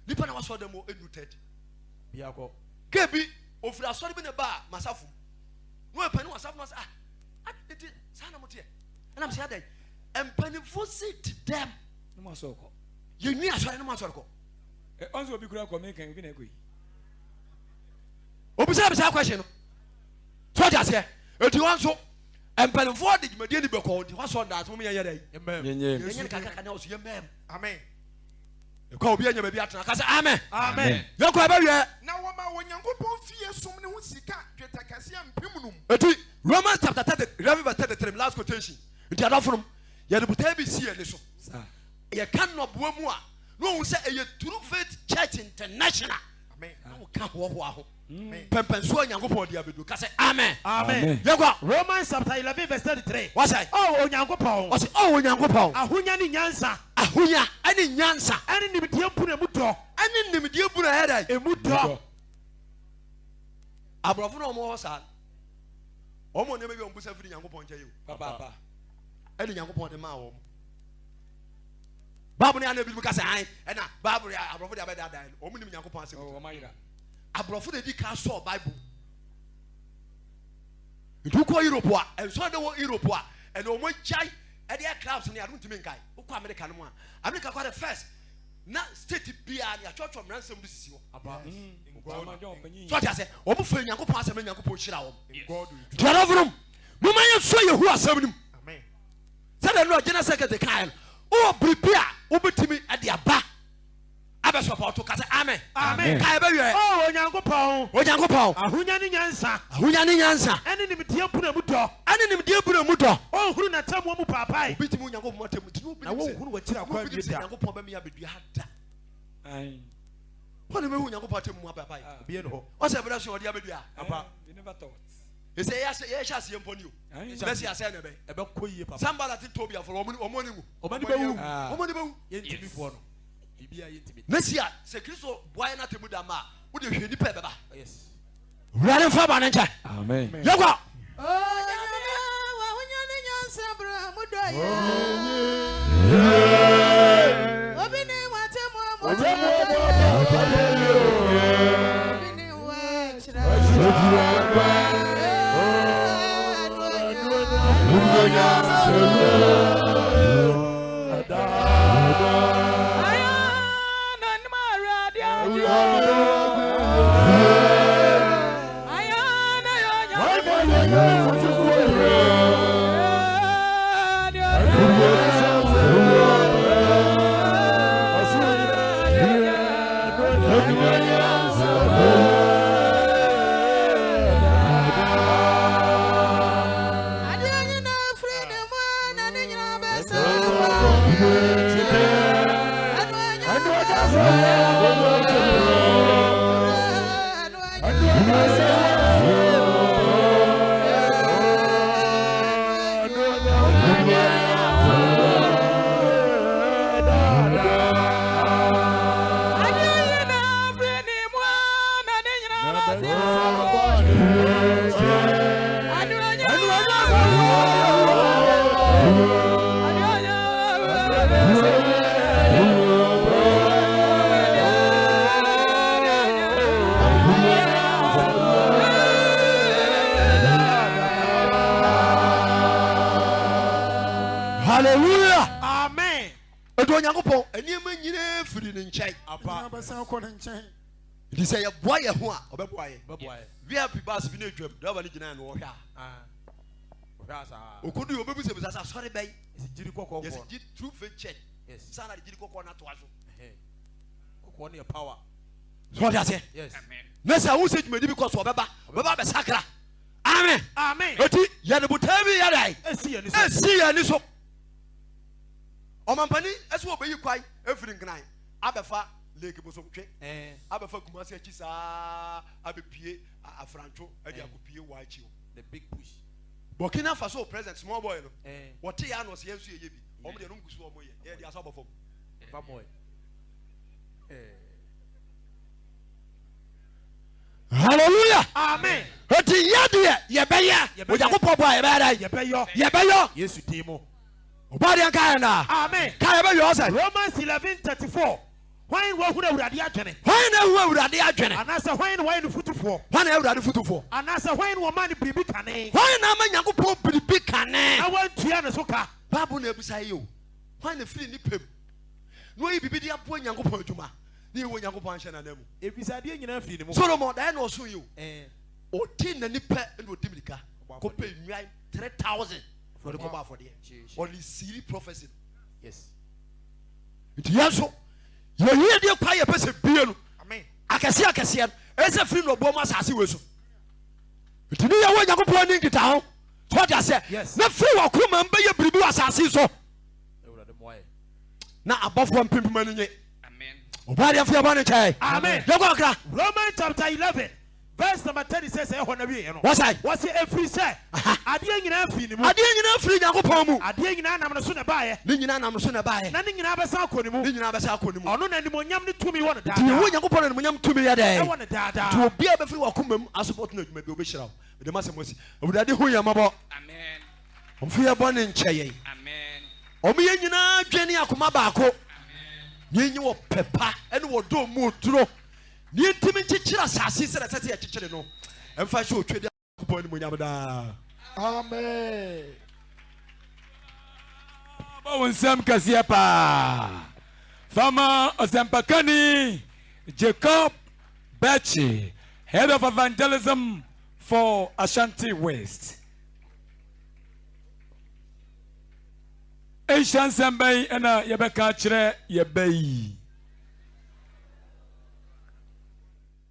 Nipa na wasɔɔdan mu ɛnu 30. Biakɔ. Gɛ bi ofiri asɔre bi na ba masafo. Na ɔyɛ panin wɔ asafo no ase ah. Adi saa na mo teɛ. Ɛna mo sɛ adɛn. Mpanimfoɔ si ti dɛm. Ne mo asɔre kɔ. Yɛnwi asɔre ne mo asɔre kɔ. Ɔnso obi kura kɔ meka obi na ɛkɔ yi. Obisa bisa question no. So ɔte aseɛ. Eti wɔn nso mpanimfoɔ de dwumadie ni bɛkɔ nti wɔasɔ ndaase mo yɛnyɛ dɛ. Yɛnyɛ. Yɛnyɛ no kakaka na ɔso yɛ mɛm. Amen. Ɛkɔ obi anya baabi atena kasa amen. Amen. Yɛnkɔ ɛbɛwiɛ. Na wɔma Onyankopɔn fie som no ho sika dwetɛkɛseɛ 5000. Eti Romans chapter 30 11 verse 33 last quotation. Nti adɔfonom yɛde botae bi si yɛn ani so. Yɛka nnɔboa mu a na wɔn sɛ ɛyɛ True Faith Church International. Na wɔka hoahoa ho. Pɛmpɛnsoɔ a Nyankopɔn de abɛdu. Ka sɛ amen. Amen. Yɛnkɔ. Romans chapter 11 verse 33. Wɔsɛ. Oh Onyankopɔn. Ɔsɛ oh Onyankopɔn. Ahonya ne nyansa. Ahonya ne nyansa. Ɛne nimdeɛ bu na emu dɔ. Ɛne nimdeɛ bu na ɛyɛ dɛ. Emu dɔ. Aborɔfo na wɔn wɔ hɔ saa no, wɔn wɔ nneɛma bi a wɔn busa firi Nyankopɔn nkyɛn yi o. Papaapa. Ɛne Nyankopɔn de maa wɔn. Bible ne ana ebinom ka sɛ an ɛna Bible yɛ aborɔfo de abɛdaadaa no, wɔn nim Nyankopɔn asɛm. Oh, wɔn ayera. Aborɔfo na edi kan sɔɔ Bible. Nti wokɔ Europe a, nsɔre de wɔ Europe a, ɛna wɔn agyae ɛde yɛ clubs ne ade ntumi nkae. Wokɔ America no mu a, America kɔ de first na state biara ne atwerɛtwerɛ mmara nsɛm de sisi hɔ. So ɔte aseɛ, wɔn fɛ Nyankopɔn asɛm na Nyankopɔn hyira wɔn. Nti adɔfonom, momma yɛnsɔ Yehowa asɛm no mu. Sɛdeɛ no general secretary kaeɛ no, wowɔ biribi a wobɛtumi de aba abɛsɔpɔto ka sɛ amen. Amen. Ka ɛbɛwiɛ. Oh Onyankopɔn. Onyankopɔn. Ahonya ne nyansa. Ahonya ne nyansa. Ɛne nimdeɛ bu na mu dɔ. Ɛne nimdeɛ bu na mu dɔ. Ɔnhunu n'atemmuo mu paapae. Obi tumi Onyankopɔn atemmu nti na obi Na nim sɛ wɔnhunu w'akyiri na akwan obi nim wie sɛ da. Nyankopɔn bɛmea abɛdua ha da. Aye. Wɔn na bɛhu Onyankopɔn atemmu mu apaapae. Obi ɛni hɔ. Ɔsɛ ɛbɛrɛ so ɔde abɛdua ha. Apa. You never thought. Ɛsɛ yɛhyɛ aseɛ mpo ni o. Aye. Bɛsi asɛ na ɛbɛn. Ɛbɛkɔ yie papa. Sanballat ne Tobia fɔlɔ wɔn ani nwu. Wɔn ani bɛwu. Wɔn ani bɛwu. Yɛntumi foɔ no. Next year sɛ Kristo boa yɛn atemu da ma a, wode hwɛ nipa ɛbɛba. Wurade mfa bɔne nkyɛ. Amen. Yɛkɔ. Onyame wahonya ne nyansa bra mu dɔ yɛ. Obi ne watemu Obi ne wakyerɛ. Adeɛ nyinaa firi ne mu na ne nyinaa bɛsa Hallelujah. Amen. Ɛdi Onyankopɔn nneɛma nyinaa firi ne nkyɛn. Nyinaa bɛsan kɔ ne nkyɛn. Nti sɛ yɛboa yɛn ho a ɔbɛboa yɛn. VIP bus bi na atwam, driver no gyina na ɔhwɛ a. Okodu yɛ obebisabisa sɛ asɔre bɛn. Yɛsi gyi True Faith Church. Saa na de gyidi kɔkɔɔ no atoa so. Kɔkɔɔ no yɛ power. So ɔde aseɛ. Na sɛ ahu sɛ dwumadi bi kɔ so ɔbɛba ɔbɛba abɛsakra. Amen. Amen. Eti yɛde botaa bi yɛ dɛ. Esi yɛn so. Esi yɛn ani so. Ɔmampanin ɛsɛ ɔbɛyi kwan efiri Nkran abɛfa Lake Bosomtwe abɛfa Kumasi akyi saa abɛpie Afrantwo ɛde akɔpie wɔ akyi hɔ. The big push. Burkina Faso president small boy no wɔte yɛ ano ɔsɛ yɛn nso yɛyɛ bi wɔn deɛ nom gu so wɔn yɛ yɛ de asɔ abɔ fam. Hallelujah. Amen. Eti yɛ deɛ yɛbɛyɛ Onyankopɔn bɔ a yɛbɛyɛ dɛ yɛbɛyɔ yɛbɛyɔ Yesu din mu. Ɔbɔ adeɛ nka yɛn daa. Amen. Ka yɛbɛyɔ sɛ. Romans 11:34. Hwan na wahunu Awurade adwene? Hwan na ahu Awurade adwene? Anaasɛ hwan na wayɛ ne fotufoɔ? Hwan na yɛ Awurade fotufoɔ? Anaasɛ hwan na ɔmaa no biribi kane? Hwan na ama Nyankopɔn biribi kane? Na wantua ne so ka? Bible na abisa yi o. Hwan na firi ne pɛ mu na ɔyi biribi de aboa Nyankopɔn adwuma na Yehowa Nyankopɔn anhyɛ n'ananmu? Efisɛ adeɛ nyinaa firi ne mu. Solomon daeɛ na ɔso yi o. Ɔte n'ani pɛ na ɔdi mirika kɔpɛ nnwan 3000 na ɔde kɔbɔ afɔdeɛ. Ɔde siiri prophecy no. Yes. Nti yɛn nso yɛhia deɛ kwan yɛpɛ sɛ bie no akɛseɛ akɛseɛ no ɛsɛ firi nɔboɔ mu asase wei so. Nti ne yɛwɔ Nyankopɔn ni nkita ho so ɔde aseɛ na firi wakoma mu bɛyɛ biribi wɔ asase so na abɔfoɔ mpempem ani nye. Ɔbɔ adeɛ fo yɛbɔ ne nkyɛn. Amen. Yɛkɔ akra. Romans chapter 11 verse number 36 ɛhɔ na wieɛ no. Wɔsae. Wɔsi efiri sɛ adeɛ nyinaa firi ne mu. Adeɛ nyinaa firi Nyankopɔn mu. Adeɛ nyinaa nam ne so na ɛbaeɛ. Ne nyinaa nam ne so na ɛbaeɛ. Na ne nyinaa bɛsan akɔ ne mu. Ne nyinaa bɛsan akɔ ne mu. Ɔno na animuonyam ne tumi wɔ no daadaa. Nti Yehowa Nyankopɔn na animuonyam tumi yɛ dɛn? Ɛwɔ no daadaa. Nti obiara bɛfiri wakoma mu asopɔto no adwuma bi ɔbɛhyira wo. Mede m'asɛm asi. Awurade hu yɛn mmɔbɔ. Amen. Ɔmfa yɛn bɔne nkyɛ yɛn. Amen. Ɔmo yɛn nyinaa dwen ne akoma baako. Amen. Ne yɛnyi wɔ pɛ pa ne wɔ dɔ mu oduro. Ne yɛntumi nkyekyere asase sɛdeɛ ɛsɛ sɛ yɛkyekyere no. Ɛmfa nhyɛ otwa Nyankopɔn animuonyam daa. Amen. Bɔ wo nsam kɛseɛ paa fama ɔsɛmpakani Jacob Bechi, Head of Evangelism for Ashanti West. Nhyɛ nsɛm bɛn na yɛbɛka akyerɛ yɛ ba yi?